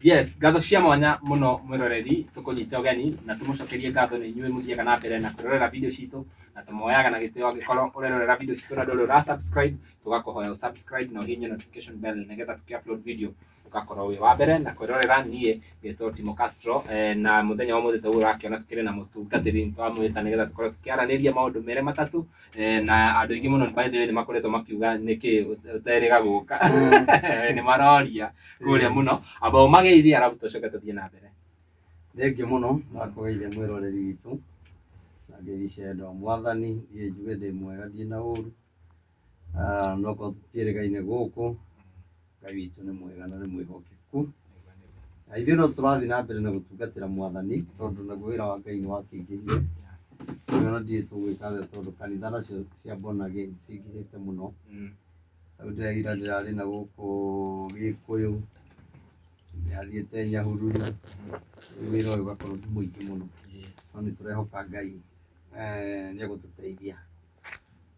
Yes, ngatho cia mwanya muno mwiroreri, tukunyite ugeni na tumucokerie ngatho nĩ inyuĩ mũthiaga na mbere na kwĩrorera video citũ na tũmoyaga na gĩtĩo. Angĩkorwo ũrerorera video citũ na ndũrĩ ũra subscribe, tũgakũhoya subscribe na ũhihinye notification bell nĩgetha tũkĩ upload video ũgakorwo wĩ wa mbere na kwĩrorera. Niĩ ngetwo Timo Castro, na mũthenya wa ũmũthĩ taguo ũrakĩona tũkĩrĩ na mũtungatĩri twamwĩta nĩgetha tũkorwo tũkĩaranĩria maũndũ merĩ matatũ, na andũ aingĩ mũno, by the way, nĩ makoretwo makiuga nĩkĩ ũterĩga gũka, nĩ maroria kũrĩa mũno. Amba ũmageithie arabu tũcoke tũthiĩ na mbere. Thengiũ mũno na kũgeithia mwĩroreri witũ na ngeithi cia wendo wa Mwathani. Niĩ njuge ndĩ mwega, ndirĩ na ũru. Ah, no korwo tũtiĩrĩgaine gũkũ, Ngai witũ nĩ mwega na nĩ mwĩhokeku, na ithuĩ no tũrathiĩ na mbere na gũtungatĩra Mwathani tondũ naguo wĩra wa Ngai nĩ wakĩingĩhire. Ona ndiũĩ tũgwĩka atĩa tondũ kanitha nacio cia born again cingĩhĩte mũno. Rĩu ndĩraira ndĩrarĩ na gũkũ Gĩkũyũ, ndĩrathiĩte Nyahururu, rĩu wĩra ũyũ ũgakorwo ti mũingĩ mũno, no nĩ tũrehoka Ngai nĩ egũtũteithia.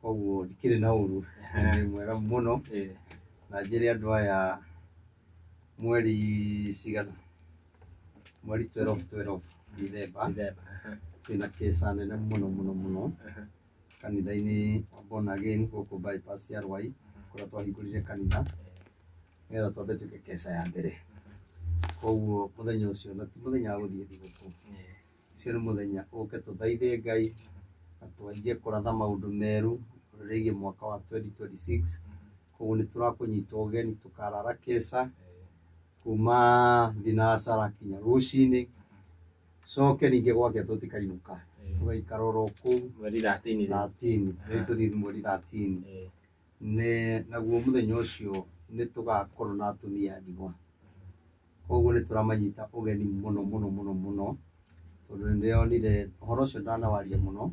Koguo ndikĩrĩ na ũru, ndĩ mwega mũno. Na njĩre andũ aya mweri cigana, mweri 12 12 Dithemba, twĩna kĩca nene mũno mũno mũno kanitha-inĩ wa Born Again gũkũ bypass ya Rwai kũrĩa twahingũrire kanitha nĩgetha twambe twĩke keca ya mbere. Koguo mũthenya ũcio, na ti mũthenya wa gũthiĩ thigũkũ, ũcio nĩ mũthenya ũke tũthaithe Ngai na twanjie kũratha maũndũ merũ rĩgiĩ mwaka wa 2026. Koguo nĩ tũrakũnyita ũgeni, tũkarara keca kuma thinacara kinya rũcinĩ, coke ningĩ gwake tũtikainũka, tũgaikara oro kũu. Mweri 13 rĩ? 13 rĩu, tũthiĩ mweri 13. Nĩ naguo mũthenya ũcio nĩ tũgakorwo na atumia a ndigwa. Koguo nĩ tũramanyita ũgeni mũno mũno mũno mũno tondũ nĩ ndĩronire ũhoro ũcio ndanawaria mũno,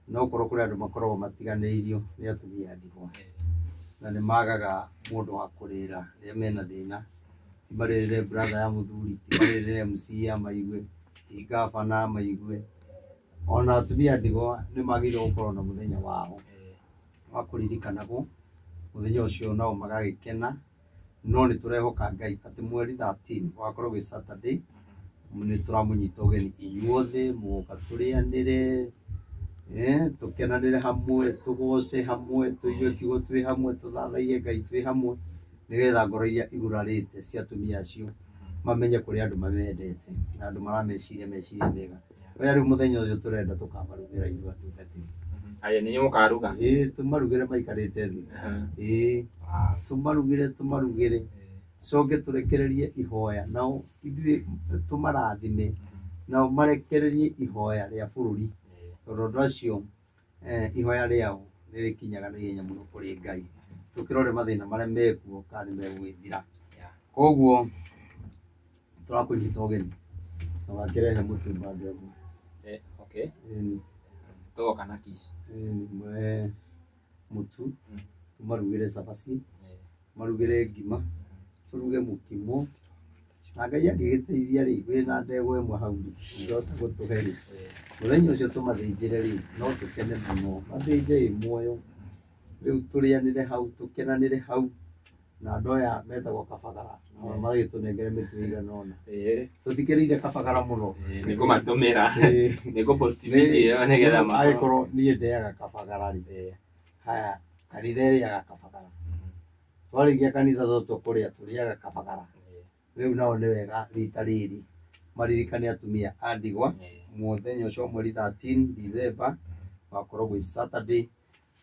no korwo kũrĩ andũ makoragwo matiganĩirio nĩ atumia a ndigwa na nĩ magaga mũndũ wa kũrĩra rĩrĩa mena thĩna. Ti marĩrĩre brother ya mũthuri, ti marĩrĩre MCA amaigue, ti gavana amaigue. Ona atumia a ndigwa nĩ magĩrĩirwo gũkorwo na mũthenya wao wa kũririkanagwo, mũthenya ũcio nao magagĩkena. No nĩ tũrehoka Ngai atĩ mweri 13 ũgakorwo gwĩ Saturday, nĩ tũramũnyita ũgeni inyuothe mũgoka tũrĩanĩre, tũkenanĩre hamwe, tũgoce hamwe, tũigue kiugo twĩ hamwe, tũthathaiye Ngai twĩ hamwe, nĩgetha ngoro iria igurarĩte cia atumia acio mamenye kũrĩ andũ mamendete na andũ marameciria meciria mega. Oya, rĩu mũthenya ũcio tũrenda tũkamarugĩra ithuĩ atungatĩri. Aya nĩ mũkaruga? Ĩĩ, tũmarugĩre maikarĩte thĩ. Ĩĩ, tũmarugĩre, tũmarugĩre, coke tũrekererie ihoya nao ithuĩ tũmarathime, nao marekererie ihoya rĩa bũrũri, tondũ andũ acio ihoya rĩao nĩ rĩkinyaga na ihenya mũno kũrĩ Ngai. Tũkĩrore mathĩna marĩa mekuo kana nĩ megũgĩthira. Koguo tũrakũnyita ũgeni na wakĩrehe mũtu bado ĩmwe. Okay. Ĩni. Tũgoka na kici. Ĩni, mũrehe mũtu, tũmarugĩre cabaci, marugĩre ngima, tũruge mũkimo, na Ngai angĩgĩteithia rĩ, wĩna ndegwa ĩmwe hau rĩ, ũngĩhota gũtũhe rĩ, mũthenya ũcio tũmathĩnjĩre rĩ, no tũkene mũno. Mathĩnje ĩ muoyo rĩu, tũrĩanĩre hau, tũkenanĩre hau na andũ aya metagwo Kabagara, nao magĩtũnengere mĩtu ĩigana ũna. Tũtikĩrĩire Kabagara mũno. Nĩ ngũmatũmĩra, nĩ ngũpost video ĩyo nĩgetha Angĩkorwo niĩ ndeaga Kabagara rĩ, haya, kanitha ĩrĩaga Kabagara, twarĩkia kanitha tũtua kũrĩa tũrĩaga Kabagara. Rĩu nao nĩ wega rita rĩrĩ maririkane atumia a ndigwa mũthenya ũcio wa mweri 13 Dithemba, wakorwo gwĩ Saturday.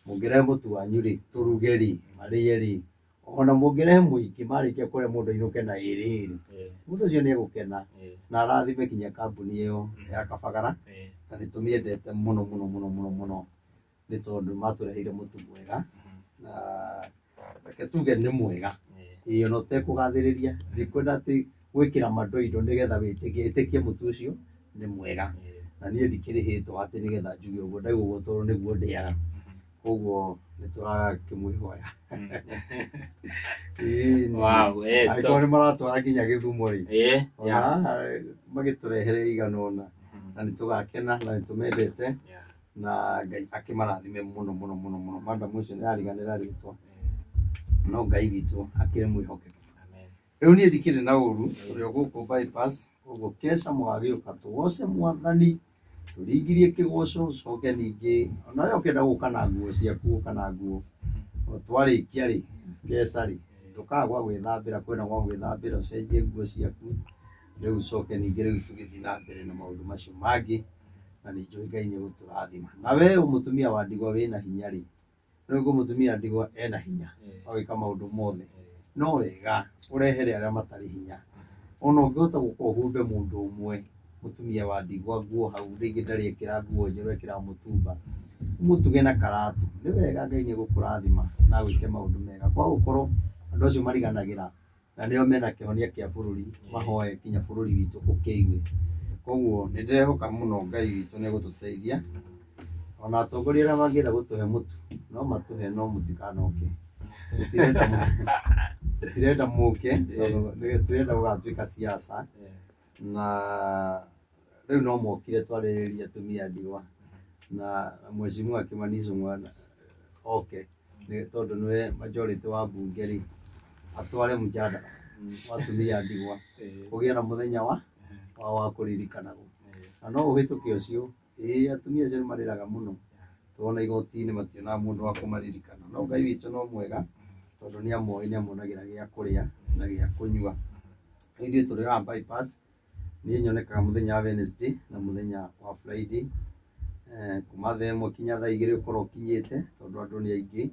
Mũngĩrehe mũtu wanyu rĩ, tũruge rĩ, marĩe rĩ, ona mũngĩrehe mũingĩ, marĩkia kũrĩa mũndũ ainũke na ĩrĩ ĩrĩ, mũndũ ũcio nĩ egũkena na arathime kinya kambuni ĩyo ya Kabagara. Na nĩ tũmĩendete mũno mũno mũno mũno mũno nĩ tondũ matũreheire mũtu mwega, na reke tuge nĩ mwega. Ĩĩ, ona ũtekũgathĩrĩria, ndikwenda atĩ gwĩkĩra mandoindo nĩgetha wĩtĩkie, ĩtĩkie mũtu ũcio nĩ mwega. Na niĩ ndikĩrĩhĩtwo atĩ nĩgetha njuge ũguo, ndauga ũguo tondũ nĩguo ndĩaga. Koguo nĩ tũrakĩmwĩhoya. Ĩĩ, angĩkorwo nĩ maratwara nginya Gĩthumo rĩ, ona magĩtũrehere igana ũna, na nĩ tũgakena na nĩ tũmendete, na Ngai akĩmarathime mũno mũno mũno mũno. Madam ũcio nĩ ariganĩra rĩtwa, no Ngai witũ akĩrĩ mwĩhokeku. Amen. Rĩu niĩ ndikĩrĩ na ũru, tũrĩ o gũkũ bypass, ũguo keca mũgagĩũka tũgoce mwathani, tũringirie kĩgoco, ũcoke ningĩ onawe ũkĩenda gũka na nguo ciaku ũka na nguo. Twarĩkia rĩ, keca rĩ, ndũkaga gwa gwĩthambĩra, kwĩna gwa gwĩthambĩra, ũcenjie nguo ciaku, rĩu ũcoke ningĩ rĩu tũgĩthiĩ na mbere na maũndũ macio mangĩ, na nĩ njũĩ Ngai nĩ egũtũrathima. Na we mũtumia wa ndigwa wĩna hinya rĩ, rĩu ngũ mũtumia wa ndigwa ena hinya wa gwĩka maũndũ mothe, no wega ũrehere arĩa matarĩ hinya. Ona ũngĩhota gũka ũhumbe mũndũ ũmwe mũtumia wa ndigwa nguo hau, rĩngĩ ndarĩ ekĩra nguo njerũ, ekĩraga mũtumba, ũmũtuge na karatũ, nĩ wega Ngai nĩ egũkũrathima na agwĩke maũndũ mega. Kwa gũkorwo andũ acio mariganagĩra na nĩo mena kĩhonia kĩa bũrũri, mahoe kinya bũrũri witũ ũkĩigue. Koguo nĩ ndĩrehoka mũno Ngai witũ nĩ egũtũteithia. Ona atongoria arĩa mangĩenda gũtũhe mũtu no matũhe, no mũtikanoke. Tũtirenda mũke, tondũ tũrenda gũgatuĩka siasa. Na rĩu no mokire twarĩrĩria atumia ndigwa na mheshimiwa Kimani Ichung'wa oke, tondũ nĩwe majority wa mbunge rĩ, atware mjadala wa atumia ndigwa, kũgĩe na mũthenya wa kũririkanagwo. Na no ũhĩtũke ũcio, ĩĩ atumia acio nĩ marĩraga mũno, tuona igoti-inĩ mationaga mũndũ wa kũmaririkana. No Ngai witũ no mwega, tondũ nĩ amoĩ, nĩ amonagĩra gĩa kũrĩa na gĩa kũnyua. Ithuĩ tũrĩ haha bypass, niĩ nyonekaga mũthenya wa Wednesday na mũthenya wa Friday, kuma thaa 1 kinya thaa 2 ũkorwo ũkinyĩte, tondũ andũ nĩ aingĩ,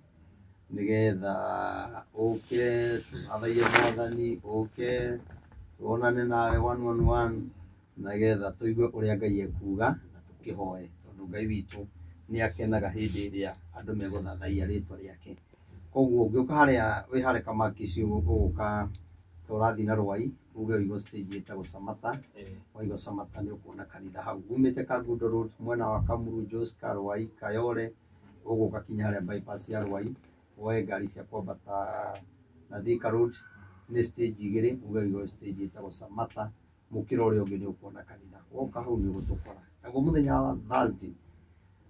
nĩgetha ũke tũthathaiye mwathani, ũke tuonane nawe one on one, nĩgetha tũigue ũrĩa Ngai ekuga na tũkĩhoe, tondũ Ngai witũ nĩ akenaga hĩndĩ ĩrĩa andũ megũthathaiya rĩtwa rĩake. Koguo ũngĩũka harĩa wĩ harĩa Kamakisi ũgũka ũrathiĩ na Rwai, uge ũigwo stage ĩtagwo Samata, waigwo Samata nĩ ũkuona kanitha hau. Umĩte Kangundo Road mwena wa Kamuru, Joska, Rwai, Kayole, ũgũka kinya harĩa bypass ya Rwai, woe ngari cia kwambata na Thika Road, nĩ stage 2, uge ũigwo stage ĩtagwo Samata, mũkĩra ũrĩa ũngĩ nĩ ũkuona kanitha. Woka hau nĩ ũgũtũkora. Naguo mũthenya wa Thursday,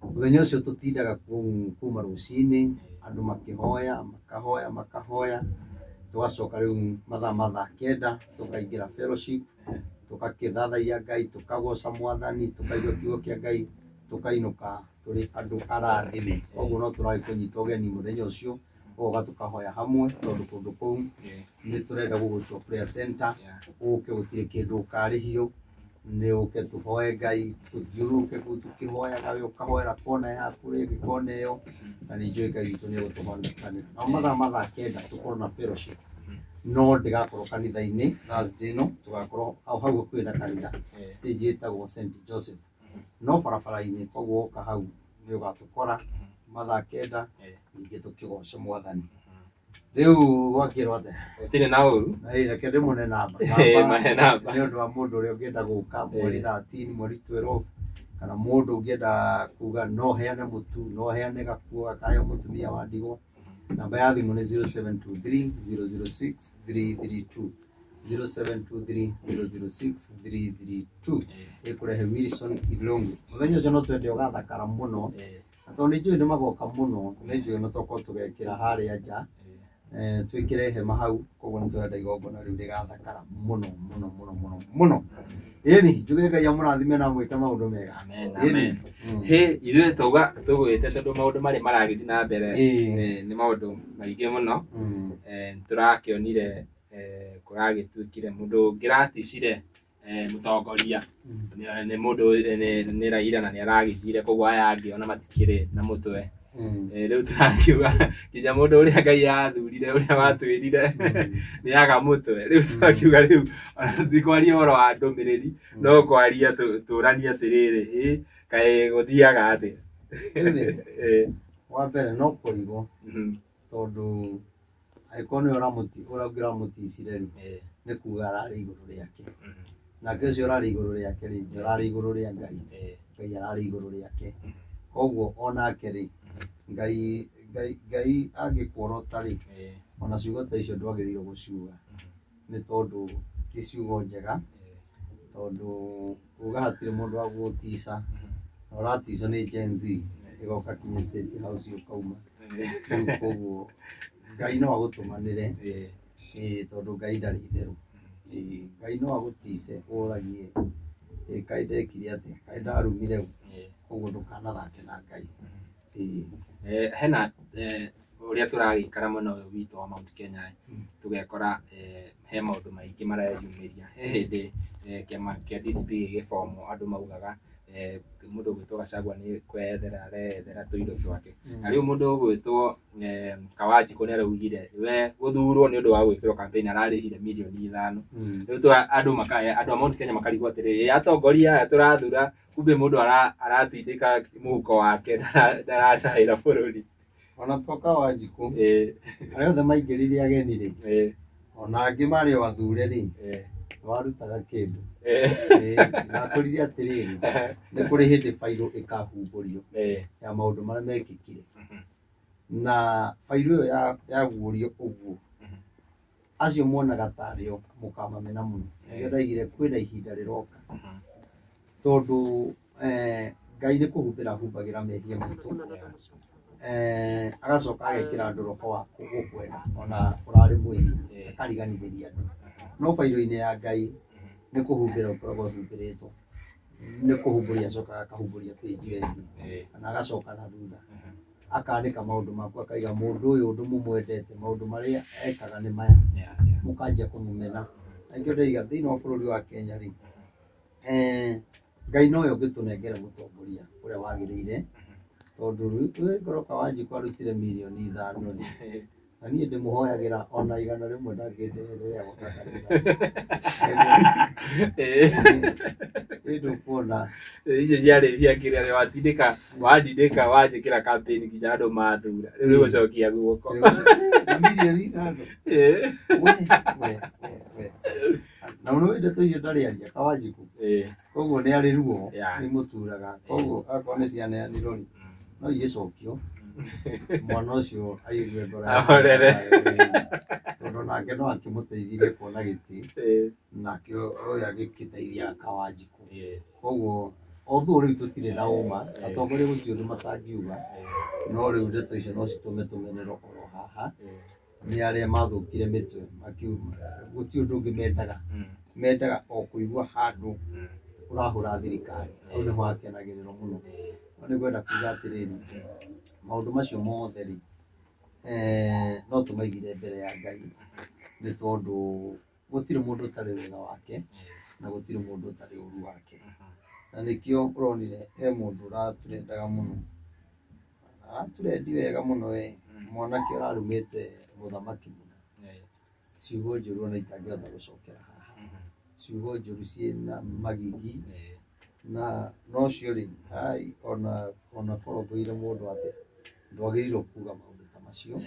mũthenya ũcio tũtindaga kuma rũcinĩ, andũ makĩhoya, makahoya, makahoya, tũgacoka rĩu mathaa ma thaa 9 tũkaingĩra fellowship, tũgakĩthathaiya Ngai, tũkagoca mwathani, tũkaigua kiugo kĩa Ngai, tũkainũka tũrĩ andũ arathime. Koguo no tũragĩkũnyita ũgeni mũthenya ũcio, ũgoka tũkahoya hamwe, tondũ kũndũ kũu nĩ tũrenda gũgũtua prayer center, ũke gũtirĩ kĩndũ ũkarĩhio, nĩ ũke tũhoe Ngai, tũthiũrũrũke kũu tũkĩhoyaga, we ũkahoera kona yaku, rĩngĩ kona ĩyo, na nĩ njũĩ Ngai witũ nĩ egũtũhonokanĩra. Nao mathaa ma thaa 9 tũkorwo na fellowship, no ndĩgakorwo kanitha-inĩ Thursday ĩno, tũgakorwo hau hakuhĩ na kanitha, stage ĩtagwo St Joseph, no barabara-inĩ. Koguo woka hau nĩ ũgatũkora mathaa 9, ningĩ tũkĩgoce mwathani. Rĩu gwakĩrwo atĩa? Gũtirĩ na ũru. Na ĩ, reke ndĩmũne namba. Mahe namba. Nĩ ũndũ wa mũndũ ũrĩa ũngĩenda gũka mweri 13, mweri 12, kana mũndũ ũngĩenda kuga no heane mũtu, no heane gakuo gakaheo mũtumia wa ndigwa. Namba ya thimũ nĩ 0723 006 332, 0723 006 332, ĩkũrehe Wilson Ilongo. Mũthenya ũcio no twende ũgathakara mũno, na tondũ nĩ njũĩ nĩ magoka mũno, nĩ njũĩ no tokorwo tũgekĩra harĩa nja, twĩkĩre hema hau, koguo nĩ tũrenda igongona rĩu rĩgathakara mũno mũno mũno mũno mũno. Ĩni njuge Ngai amũrathime na amwĩke maũndũ mega. Amen, Ĩni. amen. Hĩ, ithuĩ tauga tũgwĩte tondũ maũndũ marĩa maragĩthiĩ na mbere nĩ maũndũ maingĩ mũno. Nĩtũrakĩonire kũragĩtuĩkire mũndũ ũngĩraticire mũtongoria nĩ mũndũ nĩ Raila, na nĩ aragĩthire, koguo aya angĩ ona matikĩrĩ na mũtwe. Rĩu tũrakiuga nginya mũndũ ũrĩa Ngai athurire, ũrĩa watwĩrire nĩ aga mũtwe, rĩu tũrakiuga rĩu ona tũtikwaria ũhoro wa ndũmĩrĩri, no kwaria tũranie atĩrĩrĩ, ĩ kaĩ gũthiaga atĩa? Rĩu rĩ, wa mbere no kũrigwo, tondũ angĩkorwo nĩwe ũrĩa ũngĩ ũramũticire rĩ, nĩ kuga ararĩ igũrũ rĩake, nake ũcio ũrarĩ igũrũ rĩake rĩ, ndararĩ igũrũ rĩa Ngai, Ngai ararĩ igũrũ rĩake. Koguo onake rĩ, Ngai Ngai Ngai angĩkuorota rĩ, ona ciugo ta icio ndwagĩrĩirwo gũciuga, nĩ tondũ ti ciugo njega, tondũ kuga hatirĩ mũndũ wa gũgũtica, na ũraticwo nĩ Gen Z ĩgoka kinya State House ũkauma. Rĩu koguo Ngai no agũtũmanĩre. Ĩĩ, tondũ Ngai ndarĩ itherũ. Ĩĩ, Ngai no agũtice ũragie, ĩ kaĩ ndekire atĩa, kaĩ ndarumire ũ, koguo ndũkanathake na Ngai. Ĩĩ. Hena ũrĩa tũragĩikara mwena ũyũ witũ wa Mount Kenya, tũgekora he maũndũ maingĩ mareyumĩria. He hĩndĩ kĩama kĩa DCP gĩgĩbomwo, andũ maugaga mũndũ ũgwĩtwo Gachagua nĩ kweyethera areyethera tũindo twake. Na rĩu mũndũ ũgwĩtwo Kawanjikũ nĩ araugire we gũthurwo nĩ ũndũ wa gwĩkĩrwo campaign ararĩhire mirioni 5. Rĩu andũ makaya, andũ a Mount Kenya makarigwo atĩrĩrĩ, atongoria aya tũrathura, kumbe mũndũ aratindĩka mũhuko wake, ndaracahĩra bũrũri. Ona to Kawanjikũ, arĩa othe maingĩrire ageni rĩ, ona angĩ marĩ o athure rĩ, warutaga kĩndũ. Nakwĩrire atĩrĩrĩ, nĩ kũrĩ hĩndĩ bairũ ĩkahumbũrio ya maũndũ marĩa mekĩkire. Na bairũ ĩyo yaguũrio ũguo, acio monaga tarĩ o mũkamamena mũno. Nĩkĩo ndaigire kwĩna ihinda rĩroka, tondũ Ngai nĩ kũhumbĩra ahumbagĩra mehia maitũ, agacoka agekĩra andũ roho wa gũkwenda ona ũrarĩ mwĩhia, akariganithĩria andũ. No bairũ-inĩ ya Ngai nĩ kũhumbĩra ũkoragwo ũhumbĩrĩtwo, nĩ kũhumbũria acokaga akahumbũria page ĩyo ĩngĩ, kana agacoka na thutha akanĩka maũndũ maku, akaiga mũndũ ũyũ ũndũ mũmwendete, maũndũ marĩa ekaga nĩ maya, mũkanjia kũmũmena. Na nĩkĩo ndaiga thĩinĩ wa bũrũri wa Kenya rĩ, Ngai nowe ũngĩtũnengera mũtongoria ũrĩa wagĩrĩire, tondũ rĩu ngorwo Kawanjikũ arutire mirioni 5 rĩ, na niĩ ndĩmũhoyagĩra ona 100 ndangĩndeherera gwaka kanitha. Ĩ ndũkuona Icio ciarĩ cia kĩrĩa watindĩka, wandindĩka, wanjĩkĩra campaign nginya andũ mathura, rĩu nĩ gũcokia guoko. Na mirioni 5. We, we, we, we. Na ũrĩ ndeto icio ndarĩ aria Kawanjikũ, koguo nĩ arĩ ruo, nĩ mũturaga. Koguo akorwo nĩ cianeanirwo rĩ, no igĩcokio mwana ũcio aigue ngoro yake Ahorere. Tondũ nake no akĩmũteithirie kuona gĩtĩ, nake ũyũ agĩkĩteithia Kawanjikũ. Koguo although rĩu tũtirĩ na ũma, atongoria gũtirĩ ũndũ matangiuga, no rĩu ndeto icio no citũme tũmenerwo oro haha nĩ arĩa mathũkire mĩtwe, makiuga gũtirĩ ũndũ ũngĩ mendaga, mendaga o kũigua handũ ũrahũra thirikari, hau nĩho hakenagĩrĩrwo mũno. No nĩ ngwenda kuga atĩrĩrĩ, maũndũ macio mothe rĩ, no tũmaigire mbere ya Ngai, nĩ tondũ gũtirĩ mũndũ ũtarĩ wega wake na gũtirĩ mũndũ ũtarĩ ũru wake. Na nĩkĩo ũronire he mũndũ ũratũrendaga mũno, aratũrendi wega mũno we, mwanake ũrarumĩte mũthamaki mũno, ciugo njũru ona itangĩhota gũcokera haha, ciugo njũru ciĩna magigi, na no cio rĩ, hai ona korwo ngũire mũndũ atĩa, ndwagĩrĩirwo kuga maũndũ ta macio,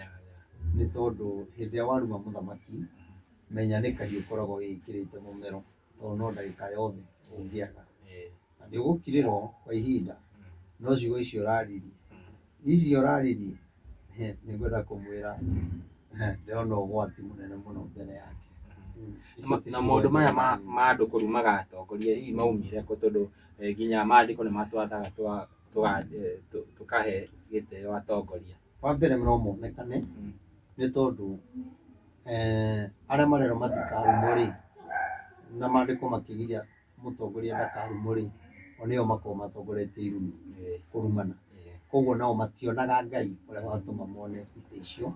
nĩ tondũ hĩndĩ ĩrĩa waruma mũthamaki, menya nĩ kahiũ ũkoragwo wĩkĩrĩte mũmero, tondũ no ndagĩka yothe ũngĩaga, na nĩ ũgũkirĩrwo kwa ihinda, no ciugo icio ũraririe, icio ũraririe, nĩ ngwenda kũmwĩra ndĩrona ũgwati mũnene mũno mbere yake. Icio ti Na ciugo maũndũ maya njega. Ma andũ kũrumaga atongoria hihi maumire kũ? Tondũ nginya maandĩko nĩ matwathaga tũkahe gĩtĩo atongoria. Wa mbere no monekane nĩ tondũ arĩa marerwo matikarumwo rĩ, na maandĩko makĩgiria mũtongoria ndakarumwo rĩ, o nĩo makoragwo matongoretie irumi kũrumana. Koguo nao mationaga Ngai ũrĩa watũma mone itĩ icio,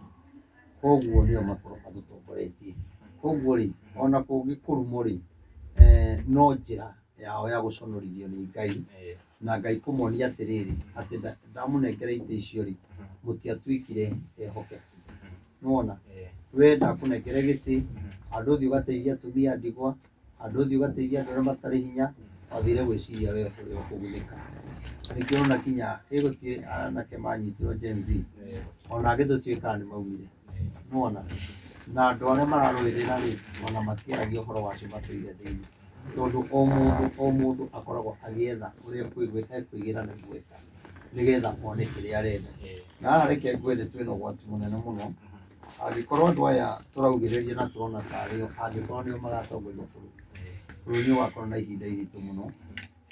koguo nĩo makoragwo matũtongoretie. Koguo rĩ, ona kũngĩkũrumwo rĩ, no njĩra yao ya gũconorithio nĩ Ngai, na Ngai kũmonia atĩrĩrĩ, atĩ ndamũnengera itĩ icio rĩ, mũtiatuĩkire ehokeku. Nĩwona? We ndakũnengere gĩtĩ, handũ ũthiĩ ũgateithia atumia a ndigwa, handũ ũthiĩ ũgateithia andũ arĩa matarĩ hinya, wathire gwĩciria we ũrĩa ũkũgunĩka. Nĩkĩo ũrona kinya ĩgũtirĩ anake manyitirwo Gen Z, ona angĩ tũtiũĩ kana nĩ maumire. Nĩwona? Na andũ arĩa mararũĩrĩra rĩ, ona matiaragia ũhoro wacio matũire thĩinĩ. Tondũ o mũndũ o mũndũ akoragwo agĩetha ũrĩa ekwĩgĩra na igweta, nĩgetha one kĩrĩa arenda. Na haha reke ngwĩre twĩna ũgwati mũnene mũno, angĩkorwo andũ aya tũraugĩrĩria na tũrona tarĩ o, angĩkorwo nĩo magatongoria bũrũri, bũrũri nĩ ũgakorwo na ihinda iritũ mũno,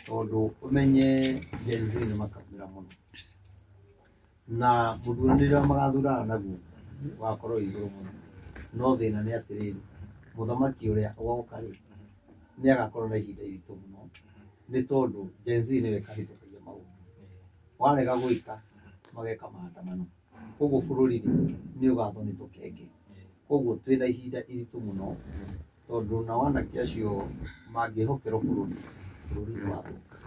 tondũ ũmenye Gen Z nĩ makaumĩra mũno, na mũthuranĩre ũrĩa magathurana naguo ũgakorwo wĩ igũrũ mũno. No thĩna nĩ atĩrĩrĩ, mũthamaki ũrĩa ũgoka rĩ, nĩ agakorwo na ihinda iritũ mũno, nĩ tondũ Gen Z nĩyo ĩkahĩtũkagia maũndũ. Warega gwĩka, mageka maandamano. Koguo bũrũri rĩ, nĩ ũgathwo nĩ tũkenge. Koguo twĩna ihinda iritũ mũno, tondũ nao anake acio mangĩhokerwo bũrũri, bũrũri nĩ wathũka.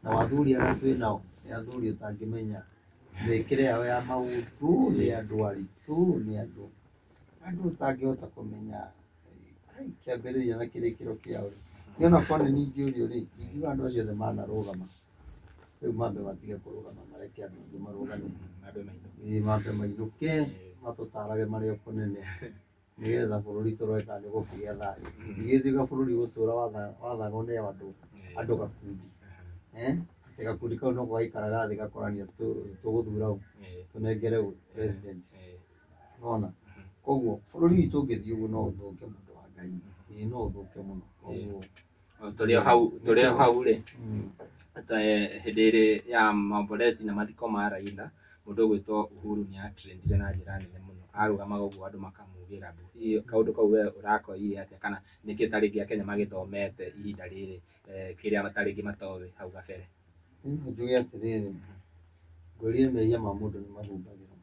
Na athuri arĩa twĩ nao nĩ athuri ũtangĩmenya mĩkĩre yao ya maũndũ, nĩ andũ aritũ, nĩ andũ ũtangĩhota kũmenya kĩambĩrĩria na kĩrĩkĩro kĩao. Niĩ ona korwo nĩ niĩ ingĩũrio rĩ, ingiuga andũ acio othe manarũgama, rĩu mambe matige kũrũgama, mareke andũ angĩ marũgame. Mambe mainũke. Ĩĩ, mambe mainũke, matũtarage marĩ o kũnene, nĩgetha bũrũri tũrore kana nĩ ũgũkĩgĩa thayũ. Tigĩtuĩka bũrũri ũgũtũra wathagwo nĩ andũ gakundi. Atĩ gakundi kau noko gaikaraga thĩ gakorania tũgũthura ũ, tũnengere ũ president. Wona? Koguo bũrũri witũ ũngĩthiĩ ũguo no ũthũke, mũndũ wa Ngai. Ĩĩ, no ũthũke mũno. Koguo Tũrĩ o hau rĩ, hĩndĩ ĩrĩ ya maombolezi na mathiko ma Raila, mũndũ ũgwĩtwo Uhuru nĩ atrendire na njĩra nene mũno. Arũgamaga ũguo andũ makamugĩra mbu. Hihi kaũndũ kau we ũrakoire atĩa, kana nĩkĩ ta rĩngĩ Akenya magĩthomete ihinda rĩrĩ, kĩrĩa ta rĩngĩ matoĩ hau gabere? Niĩ no njuge atĩrĩrĩ, ngwĩrire mehia ma mũndũ nĩ mahumbagĩrwo.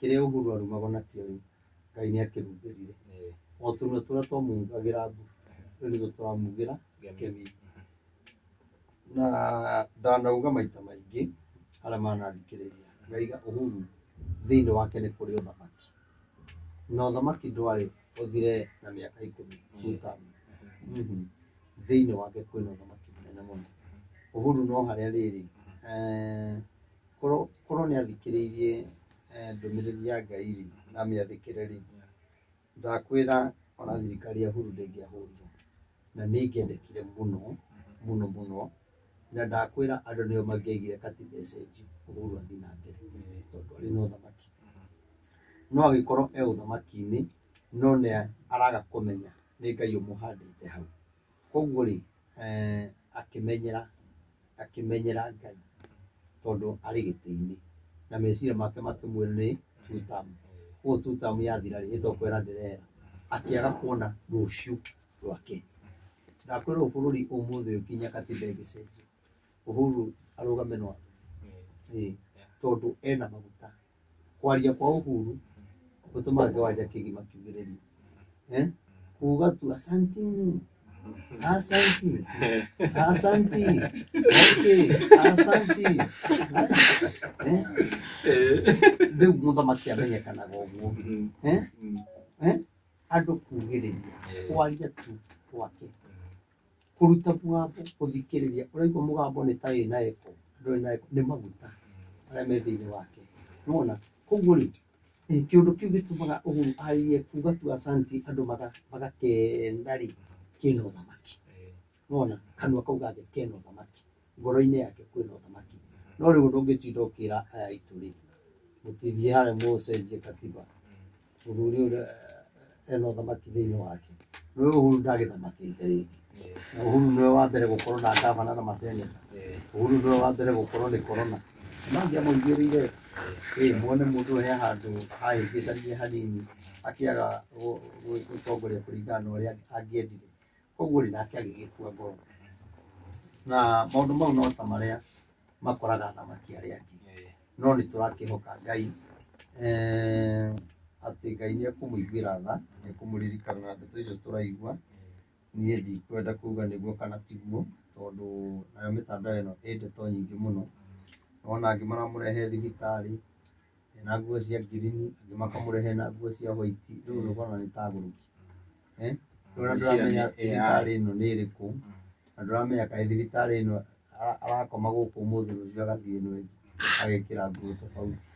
Kĩrĩa Uhuru arumagwo nakĩo rĩ, Ngai nĩ akĩhumbĩrire. O tũnua tũrĩa twamungagĩra mbu, rĩu nĩtwo tũramugĩra kemi. Na ndanauga maita maingĩ arĩa manathikĩrĩria, ngaiga Uhuru thĩinĩ wake nĩ kũrĩ ũthamaki, na ũthamaki ndwarĩ ũthire na mĩaka 10, two term. Thĩinĩ wake kwĩna ũthamaki mũnene mũno. Uhuru no harĩa rĩrĩ, korwo nĩ athikĩrĩirie ndũmĩrĩri ya Ngai rĩ, na amĩathĩkĩre rĩ, ndakwĩra ona thirikari ya Uhuru ndĩngĩahũrirwo, na nĩ ingĩendekire mũno mũno mũno, na ndakwĩra andũ nĩo mangĩaigire katiba ĩcenjio, Uhuru athiĩ na mbere, tondũ arĩ na ũthamaki. No agĩkorwo e ũthamaki-inĩ, no nĩ araga kũmenya nĩ Ngai ũmũhandĩte hau. Koguo rĩ, akĩmenyera Ngai, tondũ arĩ gĩtĩ-inĩ, na meciria make makĩmwĩra nĩ two term. Koguo two term yathira rĩ, ĩtokwera ndĩrehera. Akĩaga kuona rũciũ rwake. Ndakwĩra ũyũ bũrũri ũmũthĩ ũyũ nginya katiba ĩngĩcenjio, Uhuru arũgame no athiĩ. Ĩĩ, tondũ ena maguta. Kwaria kwa Uhuru gũtũmaga kĩwanja kĩgima kiugĩrĩrie. Kuga tu asanteni, asanti, asanti, okay, asanti. Rĩu mũthamaki amenyekanaga ũguo. Andũ kugĩrĩria, kwaria tu gwake, kũruta mũgambo, gũthikĩrĩria, ũraigua mũgambo nĩ ta wĩna echo, andũ mena echo, nĩ maguta marĩa me thĩinĩ wake. Nĩwona? Koguo rĩ, kĩũndũ kĩu gĩtũmaga Uhuru arie kuga tu asanti, andũ magakena rĩ, kĩna ũthamaki. Nĩwona? Kanua kau gake kena ũthamaki, ngoro-inĩ yake kwĩna ũthamaki. No rĩu ũndũ ũngĩtinda ũkĩra aya aitũ rĩ, mũtithiĩ harĩa mũcenjie katiba, mũthuri ũrĩa ena ũthamaki thĩinĩ wake. Nĩwe Uhuru ndagĩthamakĩte rĩngĩ. Na Uhuru nĩwe wa mbere gũkorwo na gavana na maseneta. Uhuru nĩwe wa mbere gũkorwo nĩ corona. Mangĩamũigĩrĩire, ĩ muone mũndũ he handũ hahĩngĩcanire hanini, akĩaga gũtongoria kũringana na ũrĩa angĩendire. Koguo rĩ, nake agĩgĩkua ngoro. Na maũndũ mau no ta marĩa makoraga athamaki arĩa angĩ. No nĩ tũrakĩhoka Ngai, atĩ Ngai nĩ ekũmũiguĩra tha, nĩ ekũmũririkana na ndeto icio tũraigua. Niĩ ndikwenda kuga nĩguo kana tiguo, tondũ nayo mĩtandao ĩno ĩ ndeto nyingĩ mũno. Wona angĩ maramũrehe thibitarĩ ena nguo cia ngirini, angĩ makamũrehe na nguo cia white, rĩu nĩ ũkona nĩ ta agũrũki. Rĩu ona ndũramenya thibitarĩ ĩno nĩ ĩrĩkũ, na ndũramenya kaĩ thibitarĩ ĩno arakoma gũkũ ũmũthĩ, rũciũ agathiĩ ĩno ĩngĩ, agekĩra nguo tofauti.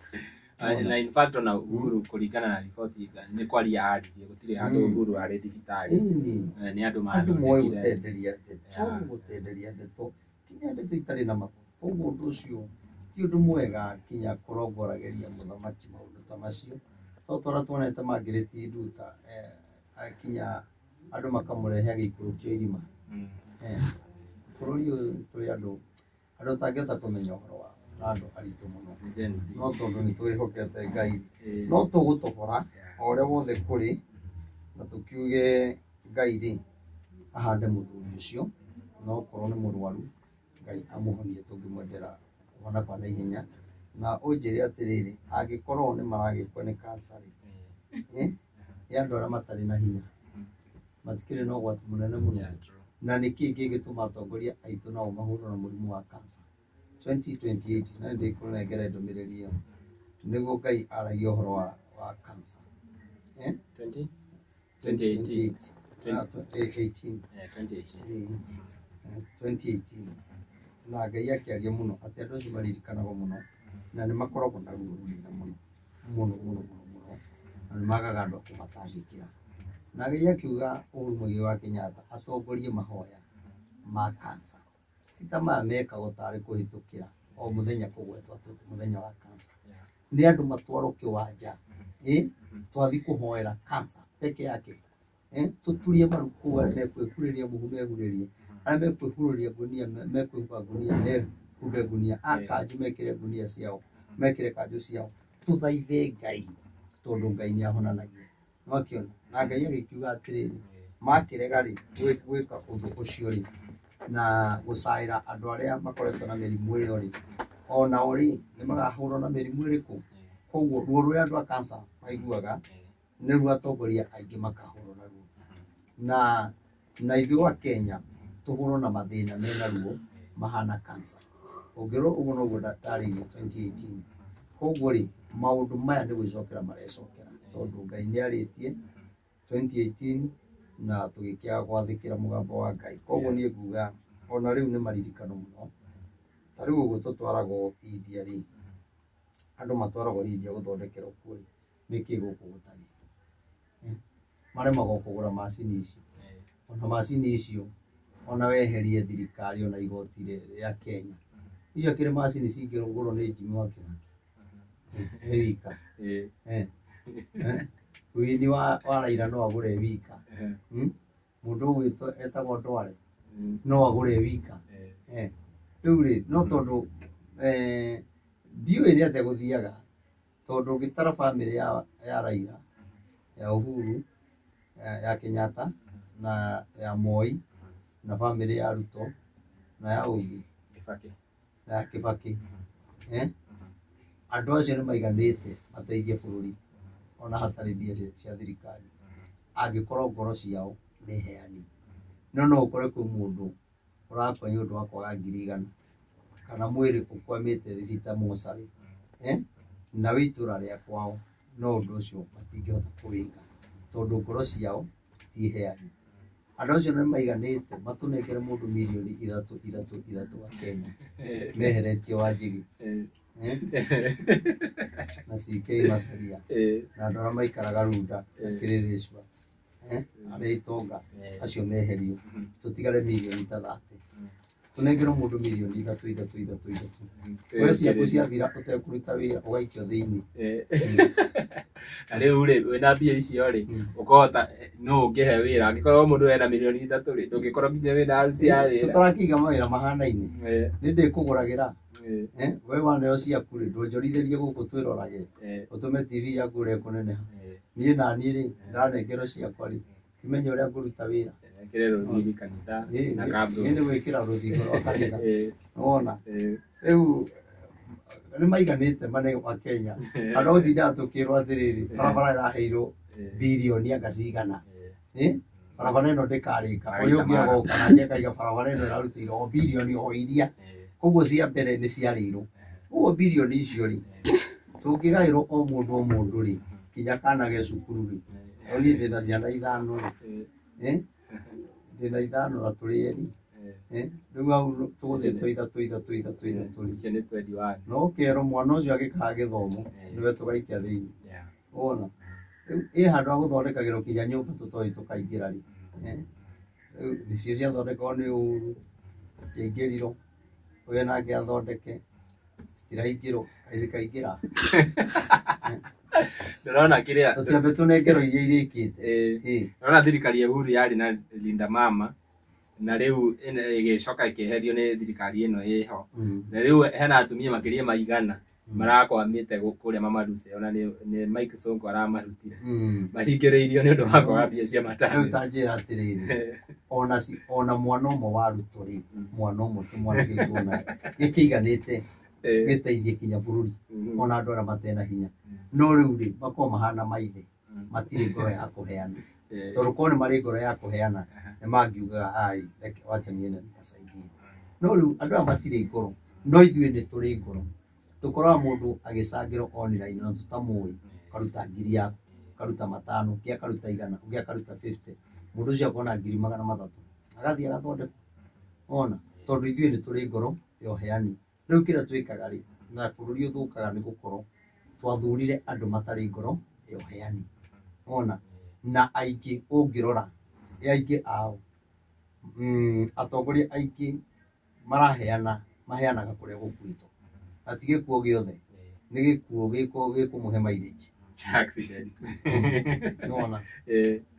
Na in fact ona Uhuru kũringana na riboti nĩ kwaria aririe, gũtirĩ handũ Uhuru arĩ thibitarĩ. Nĩ andũ Andũ moĩ mathondekire. gũtenderia ndeto, gũtenderia ndeto, nginya ndeto itarĩ na magũrũ. Koguo ũndũ ũcio ti ũndũ mwega nginya kũrongorageria mũthamaki maũndũ ta macio. To tũrĩa tuonete mangĩrĩti Nduta, kinya andũ makamũrehe agĩikũrũkio irima. Bũrũri ũyũ tũrĩ andũ ũtangĩhota kũmenya ũhoro wao, na andũ aritũ mũno. Gen Z. No tondũ nĩ twĩhokete Ngai, no tũgũtobora o ũrĩa wothe kũrĩ. Na tũkiuge Ngai rĩ ahande mũthuri ũcio, na okorwo nĩ mũrwaru Ngai amũhonie, tũngĩmwendera kũhona kwa naihenya. Na ũnjĩre atĩrĩrĩ, angĩkorwo nĩ maragĩkwo nĩ cancer rĩ, ya andũ arĩa matarĩ na hinya matikĩrĩ na ũgwati mũnene mũno. Yeah, true. Na nĩ kĩĩ kĩngĩtũma atongoria aitũ nao mahũrwo na mũrimũ wa cancer 2028? Na nĩndĩkũnengera ndũmĩrĩri ĩyo nĩguo Ngai aragia ũhoro wa cancer. 20? 2018. 2018. Yeah, 2018. 2018 na Ngai akĩaria mũno atĩ andũ acio maririkanagwo mũno na nĩ makoragwo na ruo rũnene mũno mũno mũno mũno mũno, na nĩ magaga andũ a kũmatangĩkĩra. Na Ngai akiuga Uhuru Muigai wa Kenyatta atongorie mahoya ma cancer, ti ta maya mekagwo tarĩ kũhĩtũkĩra o mũthenya kũgwetwo atĩ mũthenya wa cancer. Nĩ andũ matwarwo kĩwanja, twathi kũhoera cancer peke yake, tũturie maru kũu, arĩa mekwĩhurĩria mũhu mehurĩrie, arĩa mekwĩhurĩria ngunia mekwĩhumba ngunia mehumbe ngunia, a kanjũ mekĩre ngunia ciao, mekĩre kanjũ ciao, tũthaithe Ngai tondũ Ngai nĩ ahonanagia. Nĩwakĩona? Na Ngai agĩkiuga atĩrĩrĩ, makĩrega rĩ gwĩka ũndũ ũcio rĩ na gũcaĩra andũ arĩa makoretwo na mĩrimũ ĩyo rĩ, onao rĩ nĩ makahũrwo na mĩrimũ ĩrĩkũ. Koguo ruo rũrĩa andũ a cancer maiguaga nĩruo atongoria aingĩ makahũrwo naruo, na ithuĩ wa Kenya tũhũrwo na mathĩna mena ruo mahana cancer. Ũngĩrwo ũguo noguo ndarĩirie 2018. Koguo rĩ maũndũ maya nĩ gwĩcokera marecokera tondũ Ngai nĩ arĩtie 2018 na tũgĩkĩaga gwathĩkĩra mũgambo wa Ngai. Koguo niĩ nguga ona rĩu nĩ maririkano mũno. Ta rĩu ũguo tũtwaragwo India rĩ, andũ matwaragwo India gũthondekerwo kuo rĩ, nĩkĩ gũkũ gũtarĩ? Maremagwo kũgũra macini icio. Ona macini icio ona weherie thirikari ona igoti rĩa Kenya, icio kĩrĩ macini cingĩgũrwo nĩ Jimmy wa Kibaki e wika. Wini wa Raila no agũre e wika. Mũndũ ũgwĩtwo etagwo Ndware no agũre e wika. Rĩu rĩ no tondũ ndiũĩ nĩ atĩa gũthiaga, tondũ ũngĩtara bamĩrĩ ya Raila, ya Uhuru, ya Kenyatta na ya Moi na bamĩrĩ ya Ruto na ya ũngĩ Kibaki. Na ya Kibaki, andũ acio nĩ maiganĩte mateithie bũrũri ona hatarĩ mbia cia thirikari, angĩkorwo ngoro ciao nĩ heani. No no ũkore kwĩ mũndũ ũrakua nĩ ũndũ wa kwaga 100,000 kana mwĩrĩ ũkwamĩte thibita mocarĩ, na wĩ itũra rĩa kwao, no ũndũ ũcio matingĩhota kũwĩka tondũ ngoro ciao ti heani. Andũ acio nĩ maiganĩte matũnengere mũndũ 3 3 3 wa Kenya meheretie Wanjigi na CK Macharia na andũ arĩa maikaraga Runda na Kĩrĩrĩcua, arĩa itonga acio meherio, tũtigare mirioni ta 30, tũnengerwo mũndũ 3 3 3 3. We ciaku ciathira ũtekũruta wĩra ũgaikio thĩinĩ. Na rĩu rĩ wĩna mbia icio rĩ ũkahota no ũngĩhe wĩra angĩkorwo mũndũ ena 3 mirioni rĩ, ndũngĩkorwo nginya wĩna aruti a wĩra. Tũtarakĩiga mawĩra mahanaine, nĩ ndĩkũgũragĩra. We waneo ciaku rĩ, ndũnjorithĩrie gũkũ twĩrorage, ũtũme TV yaku ũrĩa ĩkũneneha. Niĩ naniĩ rĩ ndanengerwo ciakwa rĩ, timenye ũrĩa ngũruta wĩra. Ĩkĩre rũthingi kanitha na kabro. Nĩ gwĩkĩra rũthingo rwa kanitha. Nĩwona rĩu nĩ maiganĩte mane wa Kenya, andũ gũtindaga tũkĩrwo atĩrĩrĩ, barabara ĩraheirwo birioni anga cigana, barabara ĩno ndĩkarĩka, ũrĩa ũngĩ agoka nake akaiga barabara ĩno ĩrarutĩirwo o birioni o iria, koguo cia mbere nĩ ciarĩirwo. Koguo birioni icio rĩ tũngĩgaĩrwo o mũndũ o mũndũ rĩ, nginya kana ge cukuru rĩ, niĩ ndĩna ciana 5 rĩ, ndĩna 5 na tũrĩ erĩ, rĩu hau tũgũthiĩ twĩ 3 3 3 3 rĩ. Icio nĩ 21. No ũkerwo mwana ũcio agĩkaga gĩthomo nĩwe tũgaikia thĩinĩ. Wona rĩu ĩ handũ ha gũthondekagĩrwo nginya nyũmba tũtoĩ tũkaingĩra rĩ, rĩu nĩcio ciathondekagwo nĩ Uhuru, citiaingĩrirwo, ũyũ nake athondeke citiraingĩrwo, kaĩ cikaingĩra? Ndĩrona kĩrĩa Tũtiambe tũnengerwo iria irĩkĩte. Ndĩrona thirikari ya Uhuru yarĩ na Linda Mama na rĩu ĩgĩcoka ĩkĩeherio nĩ thirikari ĩno ĩho, na rĩu hena atumia makĩria ma 100 Marakwamĩte kũrĩa Mama Lucy, ona nĩ Mike Sonko aramarutire. Mahingĩrĩirio nĩ ũndũ wa kwaga mbia cia Rĩu maternity. Ta njĩra atĩrĩrĩ, ona ona mwana ũmwe wa Ruto rĩ, mwana ũmwe kĩmwana gĩkĩona gĩkĩiganĩte gĩteithie kinya bũrũri, ona andũ arĩa matena hinya. No rĩu rĩ, makoragwo mahana maithe, matirĩ ngoro ya kũheana, tondũ korwo nĩ marĩ ngoro ya kũheana nĩ mangiugaga, "Ai, reke wacha niende nikasaidie." No rĩu andũ aya matirĩ ngoro, no ithuĩ nĩ tũrĩ ngoro. Tũkoraga mũndũ agĩcangĩrwo online na tũtamũĩ, ũkaruta 1,000 yaku, ũkaruta 5, ũngĩ akaruta 100, ũngĩ akaruta 50, mũndũ ũcio akona 300,000 agathiĩ agathondekwo. Ona tondũ ithuĩ nĩ tũrĩ ngoro ya ũheani. Rĩu kĩrĩa twĩkaga rĩ, na bũrũri ũthũkaga nĩ gũkorwo twathurire andũ matarĩ ngoro ya ũheani. Ona na aingĩ ũngĩrora, aingĩ ao, atongoria aingĩ maraheana, maheanaga kũrĩa gũkuĩtwo, na ti gĩkuo gĩothe, nĩ gĩkuo gĩkũmũhe mileage. Accident. Nĩwona?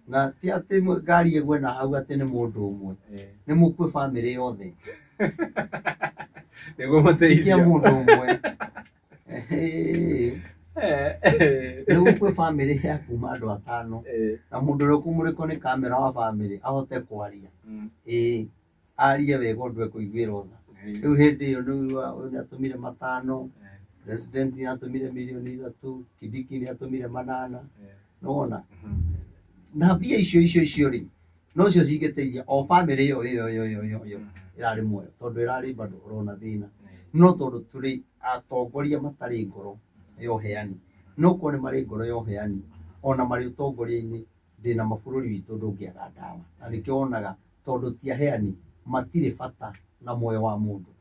Na ti atĩ ngari ĩgwe na hau atĩ nĩ mũndũ ũmwe, nĩ mũkue bamĩrĩ yothe. Nĩguo Ti mũteithio. kĩa mũndũ ũmwe. Nĩ gũkue bamĩrĩ ya kuma andũ 5, na mũndũ ũrĩa ũkũmũrĩkwo nĩ kamera wa bamĩrĩ ahote kwaria, ĩĩ, arie wega ũndũ ekũiguĩrwo tha. Rĩu hĩndĩ ĩyo nĩũiguaga ũyũ nĩatũmire 5, president nĩatũmire 3 mirioni, Kindiki nĩatũmire 8. Nĩwona? Na mbia icio icio rĩ, nocio cingĩteithia o bamĩrĩ ĩyo ĩyo ĩyo ĩyo ĩyo ĩyo ĩrarĩ muoyo, tondũ ĩrarĩ bado ũrona thĩna. No tondũ tũrĩ atongoria matarĩ ngoro ya ũheani, no korwo nĩ marĩ ngoro ya ũheani ona marĩ ũtongoria-inĩ, ndĩna mabũrũri witũ ndũngĩaga ndawa. Na nĩkĩo wonaga tondũ ti aheani, matirĩ bata na muoyo wa mũndũ,